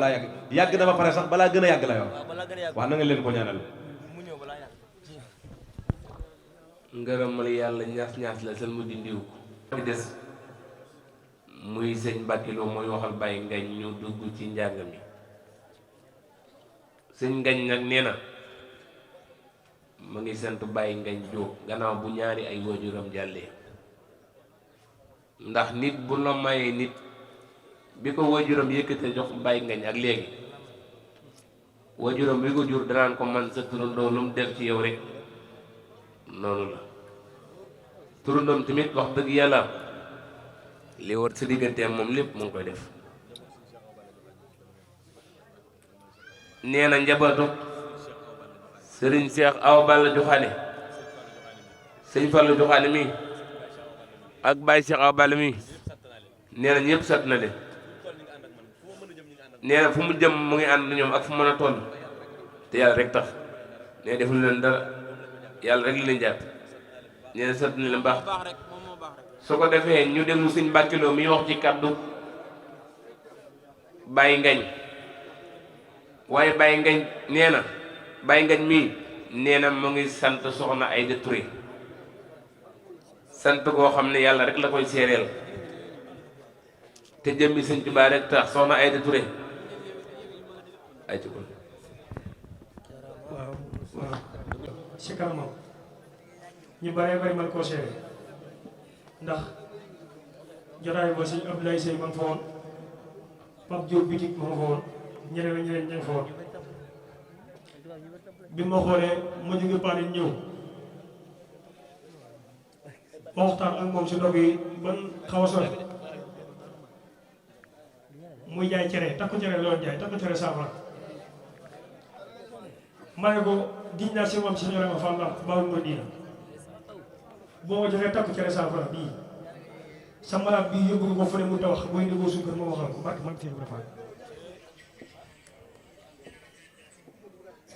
yàgg yàgg na ba pare sax balaa gën a yàgg la yoon wax na nga leen ko ñaanal ngërëmal yàlla ñaas la seen mu dindiw ko des muy sëñ Mbàkke Lo mooy waxal Baye Ngagne ñu dugg ci njàng mi sëñ Ngagne nag nee na mu ngi sant Baye Ngagne Diop gannaaw bu ñaari ay waajuram jàllee ndax nit bu la mayee nit bi ko waajuram yëkkate jox Baye Ngagne ak léegi waajuram bi ko jur danaan ko man sa turandoo lu mu def ci yow rek noonu la turandoom tamit wax dëgg yàlla li war sa digganteem moom lépp mu ngi koy def nee na njabootu sëriñ Cheikh Awa Balla Joxaane sëñ Fallu Joxaane mi ak Baye Cheikh Awa Balla mi nee na ñëpp sat na leen nee na fu mu jëm mu ngi ànd ñoom ak fu mën a toll te yàlla rek tax nee deful leen dara yàlla rek li leen jàpp nee na sat na leen baax su ko defee ñu déglu sëñ Mbàkke Lo mi wax ci kàddu Baye Ngagne waaye Baye Ngagne nee na Baye Ngagne mii nee na mu ngi sant soxna Aïda Touré sant koo xam ne yàlla rek la koy seereel te jëmmi sëñ Tuubaa rek tax soxna Aïda Touré ay ci kon waaw si kanamam ñu bëree bëri man koo seere ndax jotaay ba sëñ Abdoulaye Seye ma nga fa woon Pape Diop bitik ma nga fa woon ñeneen ña nga fa woon bi ma xoolee ma jóge Paris ñëw ma waxtaan ak moom si ndog yi ban xaw a sore muy jaay cere takku cere loolu jaay takku cere saafara ma ne ko diñ naa si moom si ñore ma fan la bawul ma diina boo ma joxee takku cere saafara bii sa malaat bii yóbbu ko fu ne mu tawax booy ndegoo suukar ma waxal ko barke man seen rafet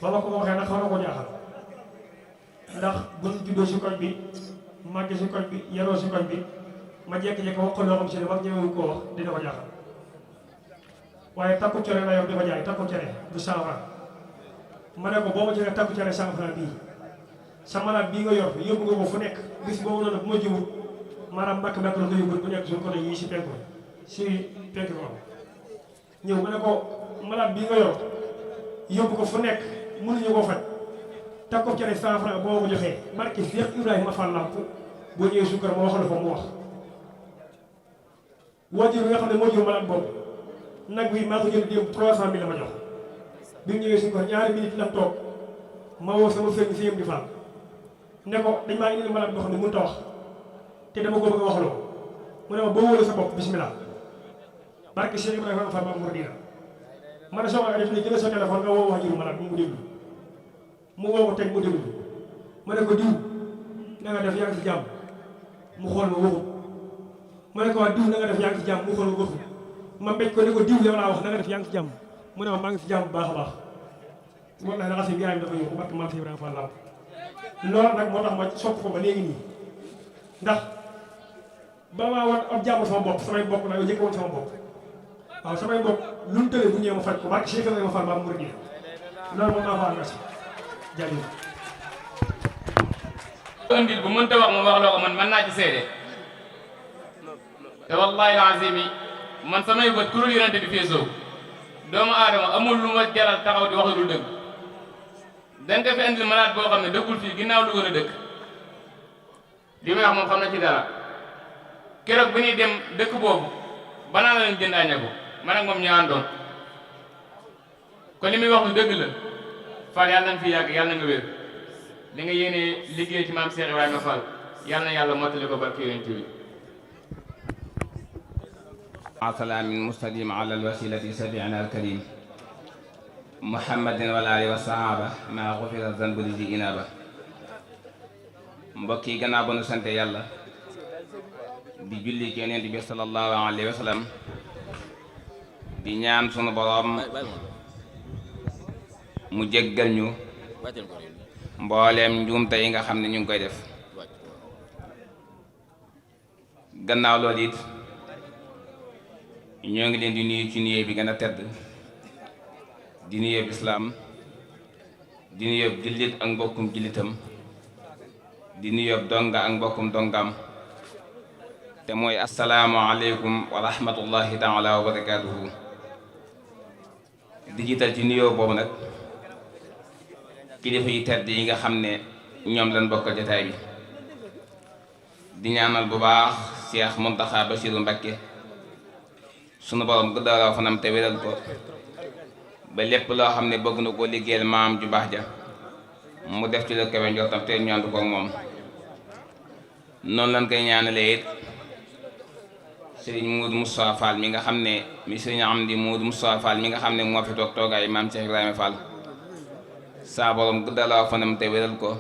ba ma ko waxee nag xaw na ko jaaxal ndax bu ñu juddoo si koñ bi màgge si koñ bi yaroo si koñ bi ma jékki-jékki wax ko loo xam si ne mag ñëwee koo wax dina ko jaaxal waaye takku cere la yow di ko jaay takku cere du 100 francs ma ne ko boo ma joxee takku cere 100 francs bii sa malaat bii nga yor yóbbu nga ko fu nekk bis boobu noonu bu ma jëmut maanaam mbàkk mbàkk la ko yóbbu bu nekk suñu côté yii si penku ko ñëw ma ne ko malade bii nga yor yóbbu ko fu nekk mënuñu ko faj teg ko cere 100 francs boo ko joxee barke Cheikh Ibrahima Fall Lamp boo ñëwee suukar ma wax la ko mu wax waajur bi nga xam ne moo jur malade boobu nag wi maa ko jël démb 300 000 la ma jox bi mu ñëwee suukar ñaari minute la toog ma woo sama sëriñ si yëm di Fall ne ko dañ maa indi malade boo xam ne mënut a wax te dama ko bëgg a wax loo mu ne ma boo wóolu sa bopp bismillah barke Cheikh Ibrahima Fall Lamp mu dina ma ne soo ko def ni jëlee sa téléphone nga woo waajuru malade mu déglu mu woo ko teg mu déglu ma ne ko diw na nga def yaa ngi si jàmm mu xool ma waxut ma ne ko waa diw na nga def yaa ngi si jàmm mu xool ma waxut ma mbéj ko ne ko diw yow laa wax na nga def yaa ngi si jàmm mu ne ma maa ngi si jàmm bu baax a baax wallahi la xasim yaayam dafa yóbbu barke maam si Ibrahima Fall Lamp loolu nag moo tax ma sopp ko ba léegi nii ndax ba maa woon ab jàmm sama bopp samay bopp la yow njëkk woon sama bopp waaw samay mbokk lu mu tëlee bu ñëwee ma faj ko barke Cheikh Ibrahima Fall Lamp mu rëdd loolu moom maa fa am jaajëf. andil bu mënta wax mu wax loo ko man naa ci seede te wallahi alazim man samay bët kuréel yonente bi feesoo doomu aadama amul lu ma jaral taxaw di wax lu dëgg dañ ko fi andil malade boo xam ne dëkkul fii ginnaaw lu gën a dëkk li may wax moom xam na ci dara keroog bi ñuy dem dëkk boobu banaa la leen jënd aña ko man ak moom ñu àndoon kon li muy wax lu dëgg la Fall yàlla na fi yàgg yàlla na nga wér li nga yéenee liggéey ci maam Cheikh Ibrahima Fall yàlla na yàlla mottali ko barke yonent bi salaamin mustadim ala alwasilati sabiina alkarim muhammadin wal ali wa sahaba maa xufira zanbu li di inaba mbokk yi gannaaw ba nu sante yàlla di julli ci yonent bi sallallahu alayhi wa sallam di ñaan sunu boroom mu jéggal ñu mbooleem njuumte yi nga xam ne ñu ngi koy def gannaaw loolu it ñoo ngi leen di nuyu ci nuyoo bi gën a tedd di nuyoo islaam di nuyoo jullit ak mbokkum jullitam di nuyoo donga ak mbokkum dongam te mooy assalaamu aleykum wa rahmatullahi taala wa barakaatuhu di jiital ci nuyoo boobu nag kilifa yi tedd yi nga xam ne ñoom lañ bokk jotaay bi di ñaanal bu baax Cheikh Mountakha Bassirou Mbacké sunu borom guddaloo fanam te wéral ko ba lépp loo xam ne bëgg na koo liggéeyal maam ju baax ja mu def ci la kawe njortam te ñu ànd ko moom noonu lañ koy ñaanalee it sëriñ Modou Moustapha Fall mi nga xam ne mi sëriñ Amdi Modou Moustapha Fall mi nga xam ne moo fi toog toogaay maam Cheikh Ibrahima Fall saa borom guddaloo fanam te wéral ko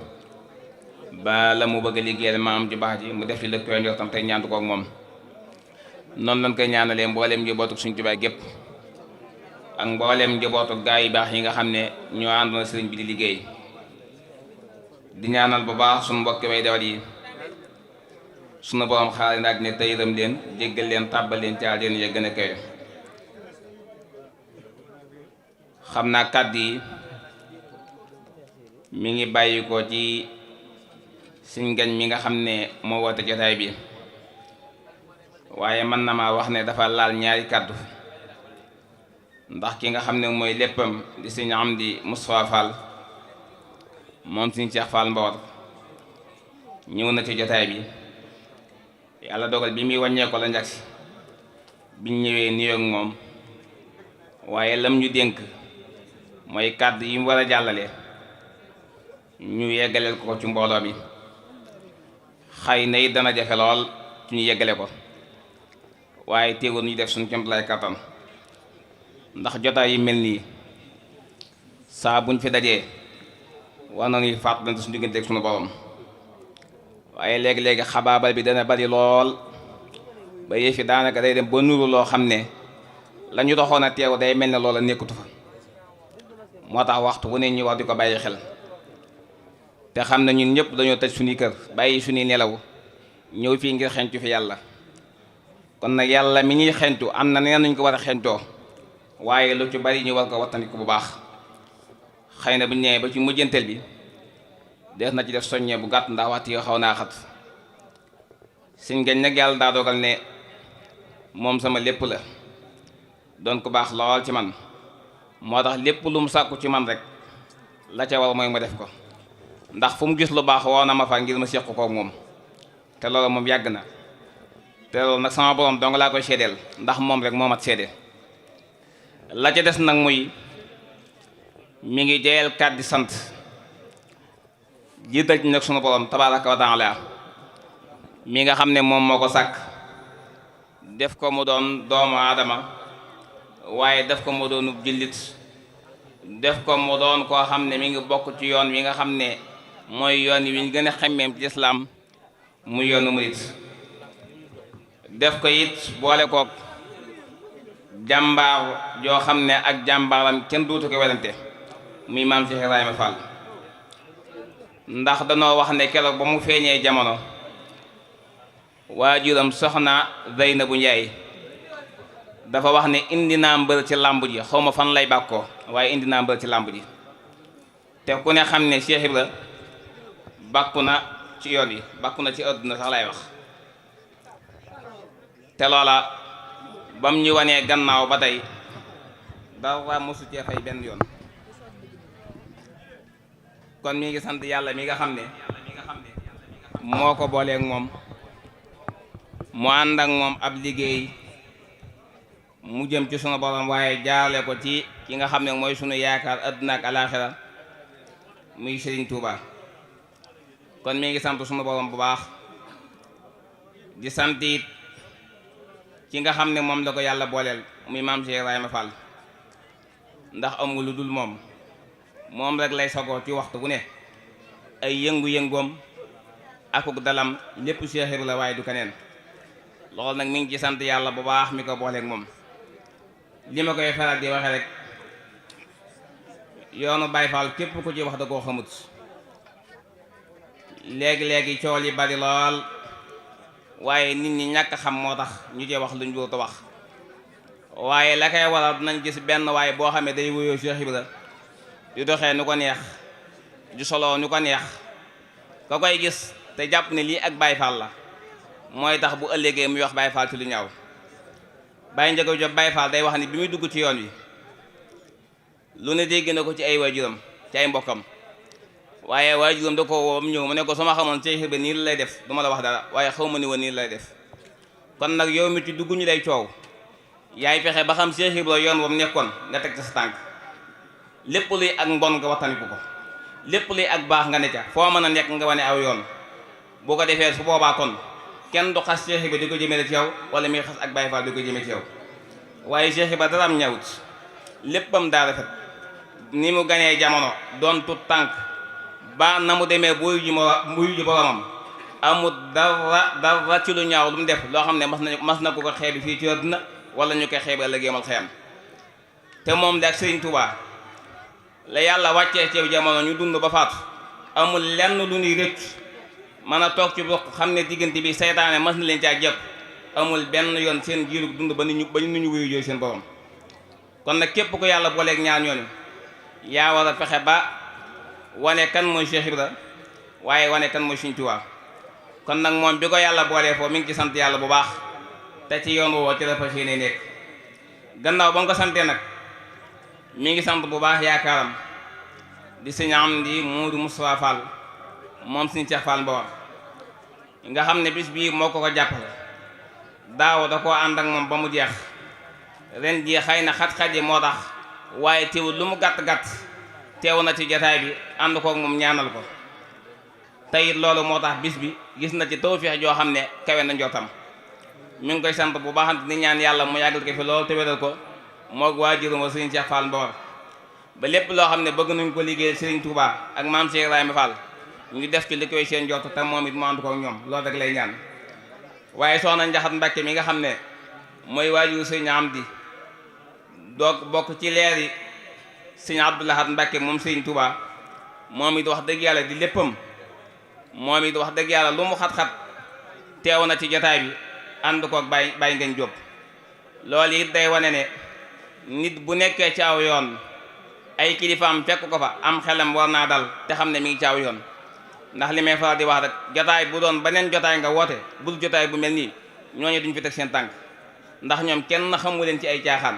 ba la mu bëgg a liggéeyal maam ju baax ji mu def ci la kawe njortam te ñu ànd ko moom noonu lañ koy ñaanalee mbooleem njabootu Sëriñ Tuubaa gépp ak mbooleem njabootu gaa yi baax yi nga xam ne ñoo àndoon sëriñ bi di liggéey di ñaanal bu baax suñu mbokki way dawal yi sunu borom xaar yi naag ne te yërëm leen jéggal leen tàbbal leen ci àjjana ya gën a kawe xam naa kàddu yi mi ngi bàyyi ko ci Sëriñ Ngañ mi nga xam ne moo woote jotaay bi waaye mën na maa wax ne dafa laal ñaari kàddu ndax ki nga xam ne mooy léppam di Sëriñ Amdi Moustapha Fall moom Sëriñ Cheikh Fall Mbawar ñëw na ci jotaay bi yàlla dogal bi muy wàññeeko la njag si biñ ñëwee nuyoo ak moom waaye lam ñu dénk mooy kàddu yi mu war a jàllale ñu yeggaleel ko ci mbooloo mi xëy na it dana jafe lool ci ñu yeggale ko waaye teewul ñu def suñu kéemtalaay kattan ndax jotaay yi mel nii saa buñ fi dajee war nañuy fàttalante suñu diggante ak suñu borom waaye léegi-léegi xabaabal bi dana bari lool ba yëf fi daanaka day dem ba nuru loo xam ne la ñu doxoon a teew day mel ne loola nekkatu fa moo tax waxtu wu ne ñu war di ko bàyyi xel te xam ne ñun ñëpp dañoo tëj suñuy kër bàyyi suñuy nelaw ñëw fii ngir xencu fi yàlla kon nag yàlla mi ñuy xentu am na neen nañ ko war a xentoo waaye lu ci bari ñu war ko wattandiku bu baax xëy na bu ñu ñëwee ba ci mujjanteel bi des na ci def soññee bu gàtt ndax waxtu yoo xaw naa xat sëñ Gañ nag yàlla daa dogal ne moom sama lépp la doon ko baax lool ci man moo tax lépp lu mu sàkku ci man rek la ca war mooy ma def ko ndax fu mu gis lu baax woo na ma fa ngir ma seq ko moom te loolu moom yàgg na te loolu nag sama borom dong laa koy seedeel ndax moom rek moo mat seede la ca des nag muy mi ngi jeyal kàddi sant jiital ci nag sunu borom tabaaraka wa taala mi nga xam ne moom moo ko sàkk def ko mu doon doomu aadama waaye def ko mu doonu jullit def ko mu doon koo xam ne mi ngi bokk ci yoon wi nga xam ne mooy yoon wi ñu gën a xemmeem ci lislaam muy yoonu murit def ko it boole kook jàmbaar joo xam ne ak jàmbaaram kenn duutu ko werante muy maam Cheikh Ibrahima Fall ndax danoo wax ne keroog ba mu feeñee jamono waajuram soxna Zeynabu Njaay dafa wax ne indi naa mbër ci làmb ji xaw ma fan lay bàkkoo waaye indi naa mbër ci làmb ji te ku ne xam ne Cheikh Ibra bàkku na ci yoon yi bàkku na ci àdduna sax lay wax te loola bam ñu wanee gannaaw ba tey dara mosu cee fay benn yoon kon mi ngi sant yàlla mi nga xam ne moo ko booleeg moom mu ànd ak moom ab liggéey mu jëm ci sunu borom waaye jaarale ko ci ki nga xam ne mooy sunu yaakaar àdduna ak alaaxira muy Serigne Touba kon mi ngi sant sunu borom bu baax di sant it ki nga xam ne moom la ko yàlla booleel muy maam Cheikh Ibrahima Fall ndax amul lu dul moom rek lay sagoo ci waxtu bu ne ay yëngu-yëngoom akuk dalam lépp Cheikh Ibrahima la waaye du keneen loolu nag mi ngi ci sant yàlla bu baax mi ko booleeg moom li ma koy faral di waxe rek yoonu Baay Faal képp ku ci wax da koo xamut léegi-léegi coow li bari lool waaye nit ñi ñàkk xam moo tax ñu cee wax luñ dootu wax waaye la koy waral dinañ gis benn waaye boo xam ne day wuyoo Cheikh Ibra di doxee nu ko neex di soloo nu ko neex ka koy gis te jàpp ne lii ak Baay Faal la mooy tax bu ëllëgee muy wax Baay Faal ci lu ñaaw Baay Njaga Jóob Baay Faal day wax ni bi muy dugg ci yoon wi lu ne dégg na ko ci ay waajuram ci ay mbokkam waaye waajuram da ko woo ñëw mu ne ko sama xamoon Cheikh Ibra nii la lay def du ma la wax dara waaye xaw ma ni woon nii la lay def kon nag yow mi ci dugg ñu lay coow yaay fexe ba xam Cheikh Ibra yoon wam nekkoon nga teg ci sa tànk lépp luy ak mbon nga wattaniku ko lépp luy ak baax nga ne ca foo mën a nekk nga wane aw yoon boo ko defee su boobaa kon kenn du xas Cheikh Ibra di ko jëmee ci yow wala muy xas ak Baay Faal di ko jëmee ci yow waaye Cheikh Ibra dara am ñawut léppam daa rafet ni mu ganee jamono doon tut tànk ba na mu demee buy ji boromam amul dara ci lu ñaaw lu mu def loo xam ne mas na ko xeebi fii ci àdduna wala ñu koy xeebi ëllëg yawmal xiyaam te moom de ak Sëriñ Tuubaa la yàlla wàccee ci jamono ñu dund ba faatu amul lenn lu ñuy rëcc mën a toog ci bokk xam ne diggante bi seytaane mas na leen caa jëpp amul benn yoon seen jiirug dund ba ñu wuyu jooy seen borom kon nag képp ko yàlla booleeg ñaar ñooñu yaa war a fexe ba wane kan mooy Cheikh Ibra waaye wane kan mooy Sëriñ Tuubaa kon nag moom bi ko yàlla boolee foofu mi ngi ci sant yàlla bu baax te ci yoon woo ci la fas yéene nekk gannaaw ba nga ko santee nag mi ngi sant bu baax yaakaaram di Sëriñ Amdi Muudu Mustafaa Fall moom Sëriñ Cheikh Fall Mbawar nga xam ne bis bii moo ko jàppale daaw da koo ànd ak moom ba mu jeex ren jii xëy na xat-xat yi moo tax waaye teewul lu mu gàtt-gàtt teew na ci jataay bi ànd kook moom ñaanal ko teyit loolu moo tax bis bi gis na ci tawfeex joo xam ne kawe na njottam mi ngi koy sant bu baax di ñaan yàlla mu yàggal ko fi loolu te wéral ko moog waajuram Sëriñ Cheikh Fall Mbawar ba lépp loo xam ne bëgg nañ ko liggéey Sëriñ Touba ak maam Cheikh Ibrahima Fall ñu def ci li koy seen jot te moom it mu ànd kook ñoom loolu rek lay ñaan waaye soxna Njaxat Mbàkke mi nga xam ne mooy waajur Sëriñ Amdi doog bokk ci leer yi Sëriñ Abdou Lahad Mbàkke moom Sëriñ Touba moom it wax dëgg yàlla di léppam moom it wax dëgg yàlla lu mu xat-xat teew na ci jotaay bi ànd koog Baye Ngagne Diop loolu it day wane ne nit bu nekkee ci aw yoon ay kilifaam fekk ko fa am xelam war naa dal te xam ne mi ngi ci aw yoon ndax li may faral di wax rek jotaay bu doon beneen jotaay nga woote bul jotaay bu mel nii ñooñu duñ fi teg seen tànk ndax ñoom kenn xamu leen ci ay caaxaan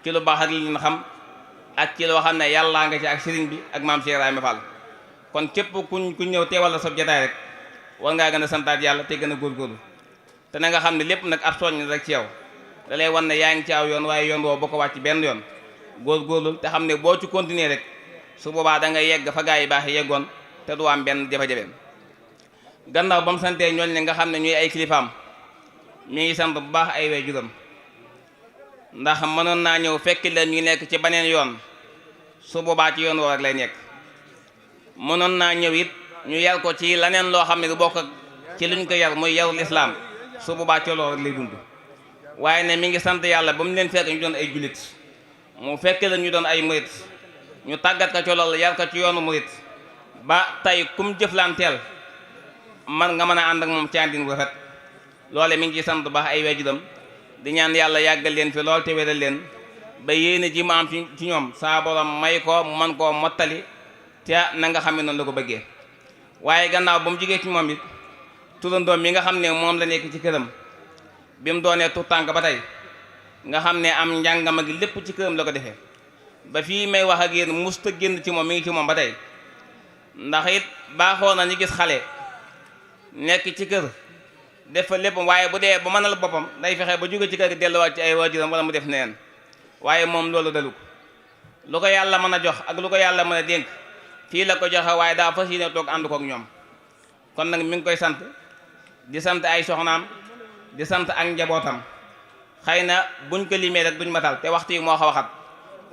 ci lu baax ak li leen xam ak ci loo xam ne yàllaa nga ci ak sëriñ bi ak maam Cheikh Ibrahima Fall kon képp ku ñëw teewal la sa jotaay rek war ngaa gën a santaat yàlla te gën a góorgóorlu te na nga xam ne lépp nag ab soññ rek ci yow da lay wan ne yaa ngi ci aw yoon waaye yoon woo boo ko wàcc benn yoon góorgóorlu te xam ne boo ci continuer rek su boobaa da nga yegg fa gaa yi baax yeggoon te du am benn jafe-jafe gannaaw ba mu santee ñooñ ne nga xam ne ñuy ay kilifaam mi ngi sant bu baax ay waajuram ndax mënoon naa ñëw fekk leen ñu nekk ci beneen yoon su boobaa ci yoon woo rek lay nekk mënoon naa ñëw it ñu yar ko ci leneen loo xam ne du bokk ci luñ ko yar muy yaru lislaam su boobaa ci loolu rek lay dund waaye ne mi ngi sant yàlla ba mu leen fekk ñu doon ay jullit mu fekk leen ñu doon ay murit ñu tàggat ko ci loolu yar ko ci yoonu murit ba tey kum jëflanteel man nga mën a ànd ak moom ci àndin bu rafet loole mi ngi ci sant bu baax ay waajuram di ñaan yàlla yàggal leen fi lool te wéral leen ba yéene ji ma am ci ñoom saa borom may ko mu man koo mottali te na nga xam ne noonu la ko bëggee waaye gannaaw ba mu jigee ci moom it turandoom mi nga xam ne moom la nekk ci këram bi mu doonee tout tànk ba tey nga xam ne am njàngam ak lépp ci këram la ko defee ba fii may wax ak yéen musta génn ci moom mi ngi ci moom ba tey ndax it baaxoo na ñu gis xale nekk ci kër def fa lépp waaye bu dee ba mënal boppam day fexe ba jóge ci kër gi delluwaat ci ay waajuram wala mu def neen waaye moom loolu dalu ko lu ko yàlla mën a jox ak lu ko yàlla mën a dénk fii la ko joxe waaye daa fas yéene toog ànd kook ñoom kon nag mi ngi koy sant di sant ay soxnaam di sant ak njabootam xëy na buñ ko limee rek duñ matal te waxtu yi moo xaw a xat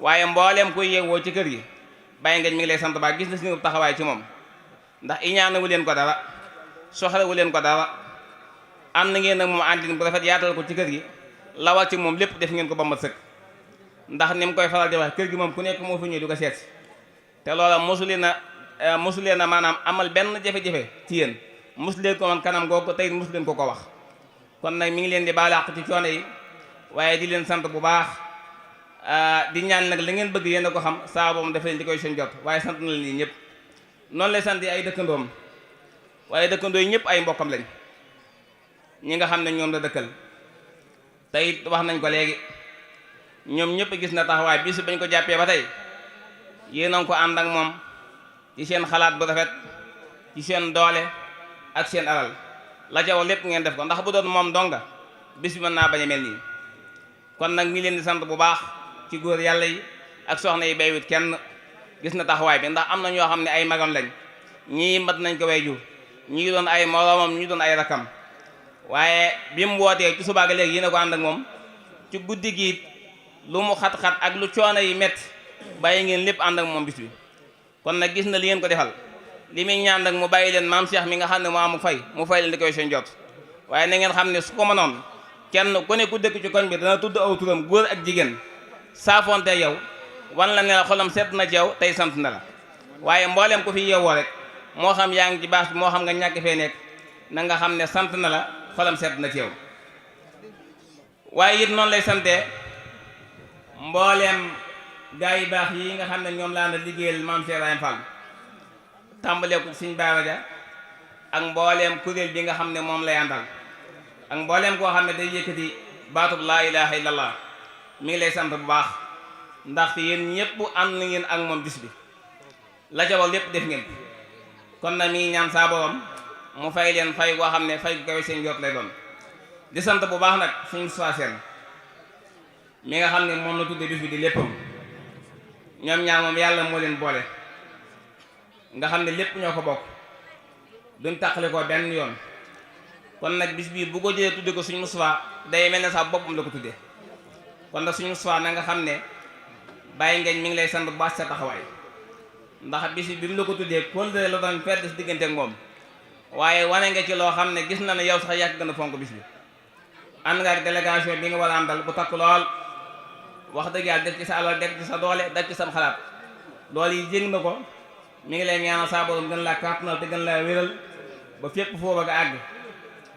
waaye mbooleem kuy yeewoo ci kër gi bàyyi ngeen mi ngi lay sant baa gis na si taxawaay ci moom ndax iñaanawu leen ko dara soxlawu leen ko dara ànd ngeen nag moom àndin bu rafet yaatal ko ci kër gi la war ci moom lépp def ngeen ko ba mat sëkk ndax ni mu koy faral di wax kër gi moom ku nekk moo fi ñëw di ko seet te loola mosuleen a maanaam amal benn jafe-jafe ci yéen mosuleen ko man kanam googu tey mosuleen ko wax kon nag mi ngi leen di baalaax ci coono yi waaye di leen sant bu baax di ñaan nag la ngeen bëgg yéen a ko xam saa boobu dafa leen di koy seen jot waaye sant na leen ñëpp noonu lay sant ay dëkkandoom waaye dëkkandoo yi ñëpp ay mbokkam lañ ñi nga xam ne ñoom la dëkkal tey wax nañ ko léegi ñoom ñëpp gis na taxawaay bis bañ ko jàppee ba tey yéen a ngi ko ànd ak moom ci seen xalaat bu rafet ci seen doole ak seen alal la ca wax lépp ngeen def ko ndax bu doon moom donga bis bi mën naa bañ a mel nii kon nag mi leen di sant bu baax ci góor yàlla yi ak soxna yi baywut kenn gis na taxawaay bi ndax am na ñoo xam ne ay magam lañ ñii mat nañ ko way jur ñii doon ay moroomam ñii doon ay rakam waaye bi mu wootee ci subaa ga léegi yéen a ko ànd ak moom ci guddi gi lu mu xat-xat ak lu coono yi métti bàyyi ngeen lépp ànd ak moom bis bi kon nag gis na li ngeen ko defal li muy ñaan nag mu bàyyi leen maam Cheikh mi nga xam ne moo amu fay mu fay leen di koy seen jot waaye na ngeen xam ne su ko mënoon kenn ku ne ku dëkk ci koñ bi dana tudd aw turam góor ak jigéen saafonte yow wan la ne la xolam sedd na ci yow tey sant na la waaye mboolem ku fi yeewoo rek moo xam yaa ngi ci baas bi moo xam nga ñàkk fee nekk na nga xam ne sant na la xolam sedd na ci yow waaye it noonu lay sante mbooleem gaa yi baax yi nga xam ne ñoom laa na liggéeyal maam Cheikh Ibrahima Fall tàmbalee ko Sëñ Bara Dia ak mbooleem kuréel bi nga xam ne moom lay àndal ak mbooleem koo xam ne day yëkkati baatub laa ilaha illallah mi ngi lay sant bu baax ndaxte yéen ñëpp ànd na ngeen ak moom bis bi la ca wax lépp def ngeen kon nag mi ngi ñaan saa borom mu fay leen fay koo xam ne fay ko kawe seen jot lay doon di sant bu baax nag suñu seen mi nga xam ne moom la tudde bis bi di léppam ñoom ñaar moom yàlla moo leen boole nga xam ne lépp ñoo ko bokk duñ tàqale ko benn yoon kon nag bis bii bu ko jëlee tudde ko suñu Moustapha day mel ne sax boppam la ko tudde kon nag suñu Moustapha na nga xam ne bàyyi ngeen mi ngi lay sant bu baax sa taxawaay ndax bis bi mu la ko tuddee kóllëre la doon perte si diggante ak moom waaye wane nga ci loo xam ne gis na ne yow sax yàgg gën a fonk bis bi ànd nga ak délégation bi nga war a àndal bu takk lool wax dëgg yàlla def ci sa alal def ci sa doole def ci sam xalaat loolu yi jëng na ko mi ngi lay ñaanal saa borom gën laa kàttanal te gën laa wéral ba fépp foo bëgg a àgg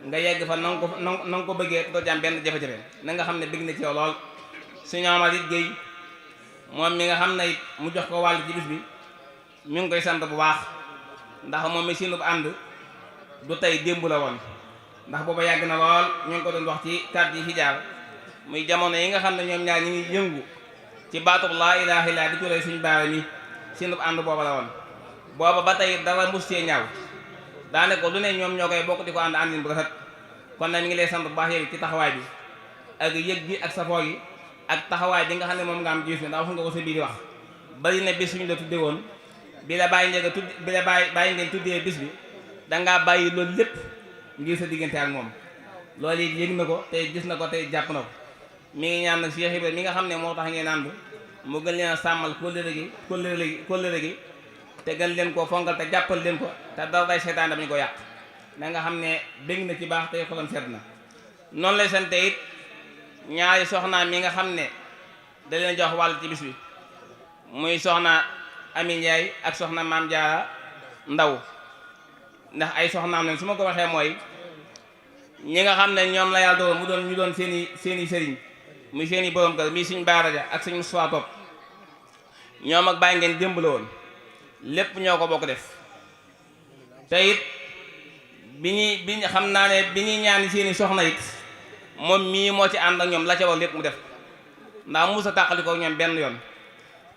nga yegg fa na nga ko bëggee doo ci am benn jafe-jafe na nga xam ne bëgg na ci yow lool suñu amal it géey moom mi nga xam ne it mu jox ko wàll ci bis bi mi ngi koy sant bu baax ndax moom mi siinub ànd du tey démb la woon ndax booba yàgg na lool ñu ngi ko doon wax ci kàddu yi fi jaar muy jamono yi nga xam ne ñoom ñaar ñi ngi yëngu ci baatub laa ilaaha illa di turee suñu baara mi siinub ànd booba la woon booba ba tey dara mus cee ñaaw daane ko lu ne ñoom ñoo koy bokk di ko ànd àndin bu rafet kon nag mi ngi lay sant bu baax yow ci taxawaay bi ak yëg gi ak safoo gi ak taxawaay bi nga xam ne moom nga am jiif bi ndax wax nga ko sa biir wax bari na bis suñu la tudde woon bi la bàyyi njëga tudd bi la bàyyi ngeen tuddee bis bi dangaa bàyyi loolu lépp ngir sa diggante ak moom loolu it yëg na ko tey gis na ko tey jàpp na ko mi ngi ñaan nag Cheikh Ibrahima mi nga xam ne moo tax ngeen ànd mu gën leen a sàmmal kóllëre gi te gën leen koo fonkal te jàppal leen ko te dara day seetaan dañu ko yàq na nga xam ne bég na ci baax tey xolam sedd na noonu lay sante it ñaari soxna mi nga xam ne da leen jox wàll ci bis bi muy soxna Ami Ndiaye ak soxna Maam Jaara Ndaw ndax ay soxnaam leen su ma ko waxee mooy ñi nga xam ne ñoom la yàlla doon mu doon ñu doon seeni sëriñ muy seeni borom kër mii suñ baaraja ak suñ Moussa Top ñoom ak bàyyi ngeen démb la woon lépp ñoo ko bokk def te it bi ñu xam naa ne bi ñuy ñaani seeni soxna it moom mii moo ci ànd ak ñoom la ca war lépp mu def ndax musa tàqali ko ñoom benn yoon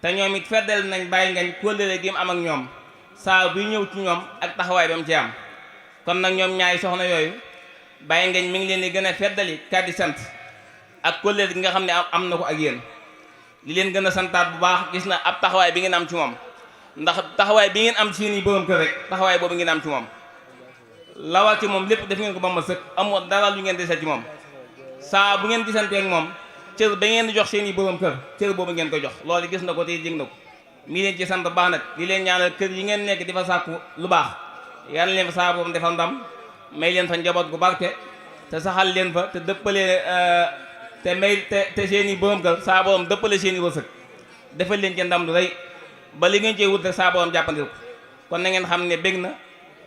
te ñoom it feddal nañ bàyyi ngañ kóllëre gi mu am ak ñoom saa buy ñëw ci ñoom ak taxawaay ba mu ci am kon nag ñoom ñaari soxna yooyu bàyyi ngañ mi ngi leen di gën a feddali kàddi sant ak kóllëre gi nga xam ne am na ko ak yéen li leen gën a santaat bu baax gis na ab taxawaay bi ngeen am ci moom ndax taxawaay bi ngeen am ci seeni borom kër rek taxawaay boobu ngeen am ci moom lawal ci moom lépp def ngeen ko ba ma sëkk amoo dara lu ngeen dese ci moom saa bu ngeen gisanteeg moom cër ba ngeen di jox seeni borom kër cër boobu ngeen ko jox loolu gis na ko te jég na ko mi leen ci sant baax nag di leen ñaanal kër yi ngeen nekk di fa sàkku lu baax yàlla leen fa saa boobu defal ndam may leen fa njaboot gu barke te saxal leen fa te dëppale te seeni borom kër saa borom dëppale seeni wërsëg defal leen ci ndam lu rëy ba li ngeen cee wut rek saa borom jàppandil ko kon na ngeen xam ne bég na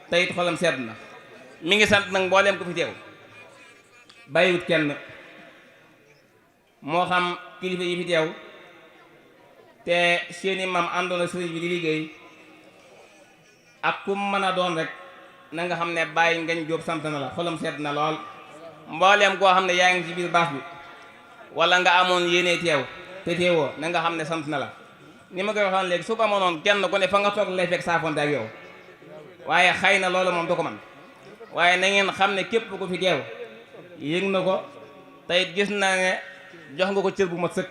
te it xolam sedd na mi ngi sant nag mbooleem ko fi teew bàyyiwut kenn moo xam kilifa yi fi teew te seeni maam àndoon na sëriñ bi di liggéey ak kum mën a doon rek na nga xam ne bàyyi ngañ jóob sant na la xolam sedd na lool mbooleem koo xam ne yaa ngi ci biir baas bi wala nga amoon yéene teew te teewoo na nga xam ne sant na la ni ma koy waxoon léegi su ko amoon kenn ku ne fa nga toog lay fekk saafonte ak yow waaye xëy na loolu moom du ko man waaye na ngeen xam ne képp ku fi teew yëg na ko te it gis na ne jox nga ko cër bu mat sëkk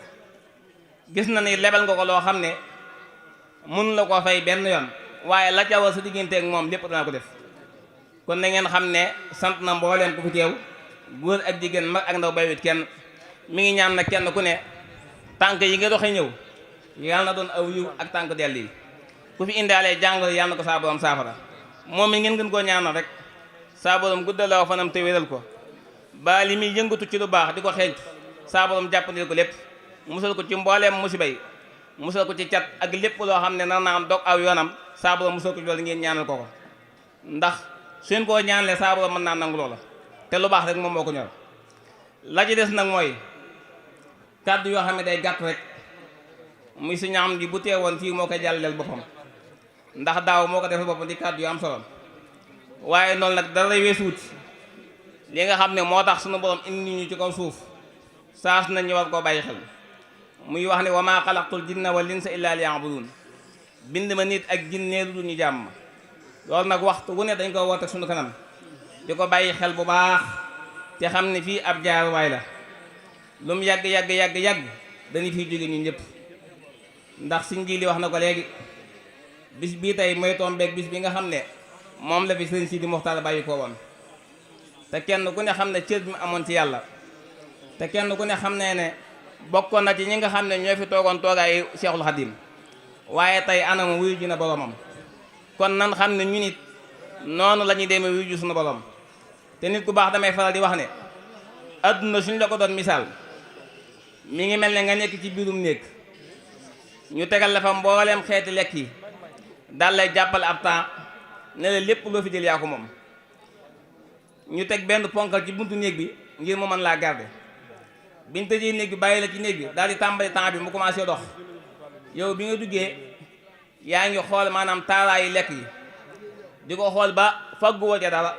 gis na ni lebal nga ko loo xam ne mun la ko fay benn yoon waaye la ca war sa diggante ak moom lépp dana ko def kon na ngeen xam ne sant na mbooleem ku fi teew góor ak jigéen mag ak ndaw baywit kenn mi ngi ñaan nag kenn ku ne tànk yi nga doxee ñëw yàlla na doon aw yiw ak tànk dell yi ku fi indaalee jàngoro yàlla na ko saa borom saafara moom mi ngeen gën koo ñaanal rek saa borom guddaloo fanam te wéral ko ba li muy yëngatu ci lu baax di ko xeeñ saa borom jàppandil ko lépp musal ko ci mbooleem musiba yi musal ko ci cat ak lépp loo xam ne nar naa am dog aw yoonam saa borom musal ko ci loolu ngeen ñaanal ko ndax suñ koo ñaanalee saa borom mën naa nangu loola te lu baax rek moom moo ko ñor la ci des nag mooy kàddu yoo xam ne day gàtt rek muy si ñaam gi bu teewoon fii moo koy jàllaleel boppam ndax daaw moo ko defee boppam di kàddu yu am solo waaye noonu nag dara weesuut li nga xam ne moo tax sunu borom indi ñu ci kaw suuf saas nañ ñu war koo bàyyi xel muy wax ne wa maa xalaqtul jinna wal insa illa liya'budun bind ma nit ak jinne lu dul ñu jàmm loolu nag waxtu wu ne dañ ko woote sunu kanam di ko bàyyi xel bu baax te xam ne fii ab jaaruwaay la lu mu yàgg dañu fiy jóge ñun ñëpp ndax suñ ji li wax na ko léegi bis bii tey mooy tombeeg bis bi nga xam ne moom la fi sëriñ Sidi Moxtaar bàyyi ko woon te kenn ku ne xam ne cër bi mu amoon ci yàlla te kenn ku ne xam ne bokkoon na ci ñi nga xam ne ñoo fi toogoon toogaayu Seexul Xadim waaye tey anam wuyu ji na boromam kon nan xam ne ñu nit noonu la ñuy demee wuyu ji suñu borom te nit ku baax damay faral di wax ne adduna suñ la ko doon misaal mi ngi mel ne nga nekk ci biirum néeg ñu tegal la fa mbooleem xeeti lekk yi daal lay jàppal ab temps ne la lépp loo fi jël yaa ko moom ñu teg benn ponkal ci buntu néeg bi ngir mu mën laa garder biñ tëjee néeg bi bàyyi la ci néeg bi daal di tàmbali temps bi mu commencé dox yow bi nga duggee yaa ngi xool maanaam taaraayu lekk yi di ko xool ba fagguwoo ca dara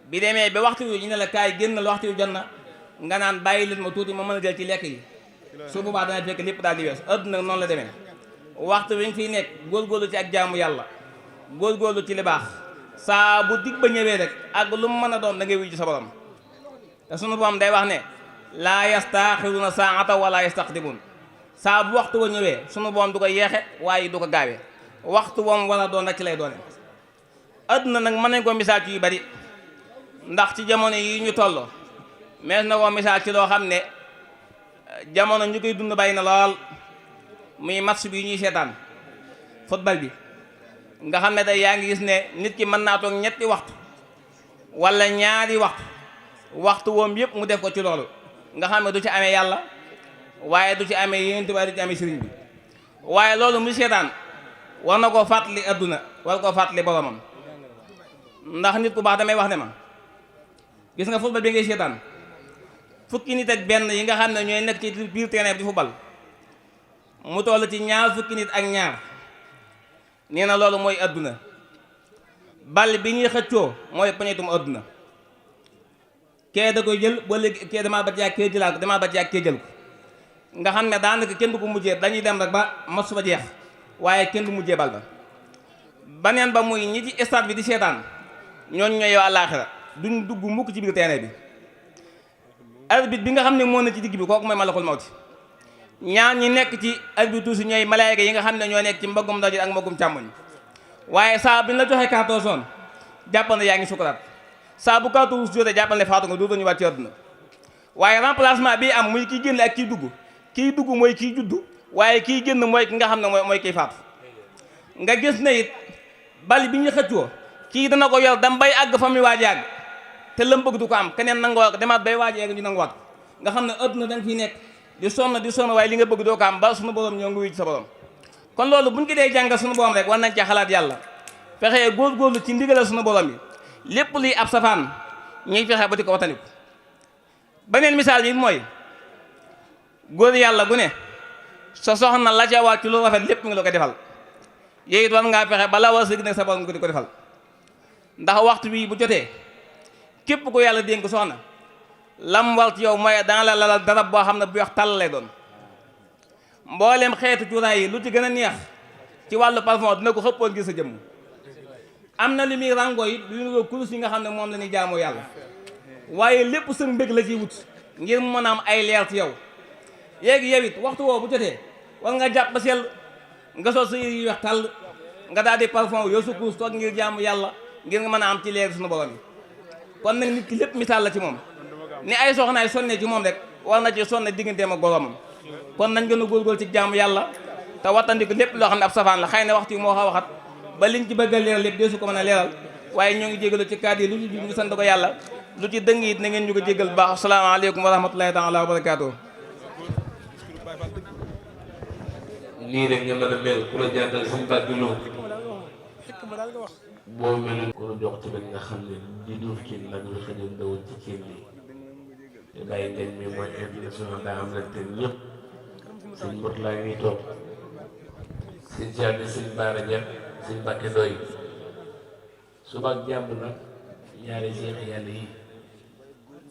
bi demee ba waxtu wi ñu ne la kaay génnal waxtu wi jot na nga naan bàyyi leen ma tuuti ma mën a jël ci lekk yi su boobaa dana fekk lépp daal di wees adduna noonu la demee waxtu wi nga fiy nekk góorgóorlu ci ak jaamu yàlla góorgóorlu ci li baax saa bu dig ba ñëwee rek ak lu mu mën a doon da ngay wuyu ci sa borom te sunu borom day wax ne laa yastaaxiruna saata wala yastaqdimun saa bu waxtu wa ñëwee sunu borom du ko yeexe waaye du ko gaawee waxtu wam war a doon rek ci lay doone adduna nag mën nañ ko misaal ci yu bari ndax ci jamono yi ñu toll mees na ko misaal ci loo xam ne jamono ñu koy dund bàyyi na lool muy match bi ñuy seetaan football bi nga xam ne tey yaa ngi gis ne nit ki mën naa toog ñetti waxtu wala ñaari waxtu woom yëpp mu def ko ci loolu nga xam ne du ci amee yàlla waaye du ci amee yénti waaye du ci amee sëriñ bi waaye loolu mu seetaan war na koo fàttali adduna war koo fàttali boromam ndax nit ku baax damay wax ne ma gis nga football bi ngay seetaan fukki nit ak benn yi nga xam ne ñooy nekk ci biir terrain bi di football mu toll ci ñaar fukki nit ak ñaar nee na loolu mooy adduna bal bi ñuy xëccoo mooy poñetum adduna kee da koy jël ba léegi kee damaa ba jaag kee jëlaat ko damaa ba jaag kee jël ko nga xam ne daanaka kenn du ko mujjee dañuy dem rek ba match ba jeex waaye kenn du mujjee bal ba baneen ba muy ñi ci stade bi di seetaan ñooñ ñooy yow àllaaxira duñ dugg mukk ci biir terrain bi arbitre bi nga xam ne moo na ci digg bi kooku mooy malakul mawti ñaar ñi nekk ci arbitre si ñooy malaayka yi nga xam ne ñoo nekk ci mboggum ndaje ak mboggum càmmoñ waaye saa bi ñu la joxee carton jaune jàppal ne yaa ngi sukuraat saa bu carton rouge jotee jàppal ne faatu nga doo ñu wàcc ci àdduna waaye remplacement bi am muy kiy génn ak kiy dugg mooy kiy juddu waaye kiy génn mooy ki nga xam ne mooy kiy faatu nga gis ne it bal bi ñu xëccoo kii dana ko yor dam bay àgg fa muy waaj àgg te lam bëgg du ko am keneen nangoo demaat bay waaj àgg ñu nanguwaat nga xam ne àdduna da nga fiy nekk di sonn waaye li nga bëgg doo ko am ba suñu borom ñoo ngi wuy ci sa borom kon loolu buñ ko dee jàngal suñu borom rek war nañ ca xalaat yàlla fexee góorgóorlu ci ndigalal suñu borom yi lépp luy ab safaan ñuy fexe ba di ko wataniku beneen misaal bi mooy góor yàlla gu ne sa soxna la ca wàcc lu rafet lépp ngi la ko defal yooyu it war ngaa fexe bala war sëgg nag sa borom nga di ko defal ndax waxtu bii bu jotee képp ko yàlla dénk soxna lam war ci yow mooy dana la lalal darab boo xam ne bu wax tàll lay doon mboolem xeetu cuuraay yi lu ci gën a neex ci wàllu parfum dina ko xëppoon ngir sa jëmm am na li muy rango yi lu ñu kurus yi nga xam ne moom la ñuy jaamoo yàlla waaye lépp sën mbég la ciy wut ngir mën a am ay leer ci yow léegi yow it waxtu woo bu jotee war nga jàpp ba sell nga sol sa yére yi weex tàll nga daal di parfum yow sa kurus toog ngir jaamu yàlla ngir nga mën a am ci leer suñu borom yi kon nag nit ki lépp misaal la ci moom ni ay soxnaay sonne ci moom rek war na ci sonne digganteem ak boromam kon nañ gën a góorgóorlu ci jaamu yàlla te wattandiku lépp loo xam ne ab safaan la xëy na waxtu yi moo waxat ba liñ ci bëgg a leeral lépp dee su ko mën a leeral waaye ñoo ngi jégalu ci kàddu yi lu ci ñu sant ko yàlla lu ci dëng it na ngeen ñu ko jégal bu baax asalaamaaleykum wa rahmatulahi taala wa barakaatu. nii rek nga mën a mel ku la jàngal suñu bàgg loo boo mel ko jox tamit nga xam ne di duuf kiin nag lu xëjoon dawul ci kiin bi te bàyyi ngañ mi mooy international daa am lante ñëpp sëñ mbot laa ngi toog sëñ Thiam sëñ Baara Dia sëñ Bakke Doy suba ak jàmm nag ñaari seex yàlla yi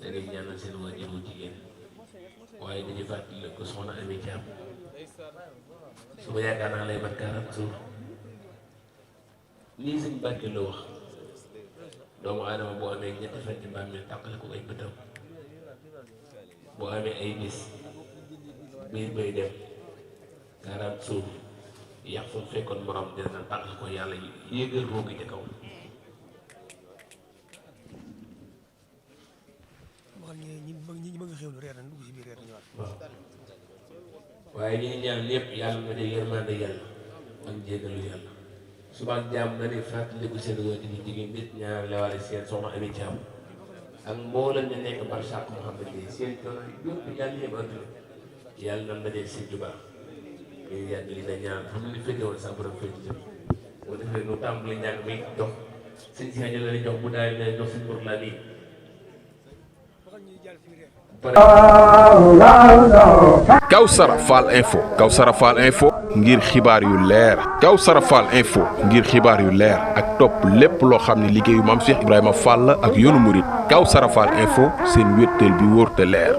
da ngay ñaanal seen waajur bu jigéen waaye dañuy fàttali ko soxna Ami Thiam suba yaakaar naa lay mat 40 jours lii sëñ Bakke la wax doomu aadama boo amee ñetti fan ci bàmmeel tàqale ko ay bëtam boo amee ay bis biir bay dem 40 jours yàq fa fekkoon morom dina tàqale ko yàlla yéegal roogi ca kaw waaye ñi ngi ñaan ñëpp yàlla na de yërmande yàlla ak jégalu yàlla suba ak jàmm na ne fàttaliku seen waajur yi jigéen nit ñaar lewaale seen soxna Ami Thiam ak mboolem ñu nekk barsàq Muhammad yi seen coono yëpp yàlla yëpp àdduna yàlla na ma dee seen jubaa ñu yàgg li na ñaan xam ne ni féete woon sa borom féete jëm boo defee nu tàmbali ñàkk mi dox sëñ si xaño la jox bu daay ne jox sëñ Mourla nii Kawsara Fall info Kawsara Fall info ngir xibaar yu leer Kawsara Fall info ngir xibaar yu leer ak topp lépp loo xam ne liggéeyu maam Cheikh Ibrahima Fall ak yoonu murit Kawsara Fall info seen wéttal bi wóor te leer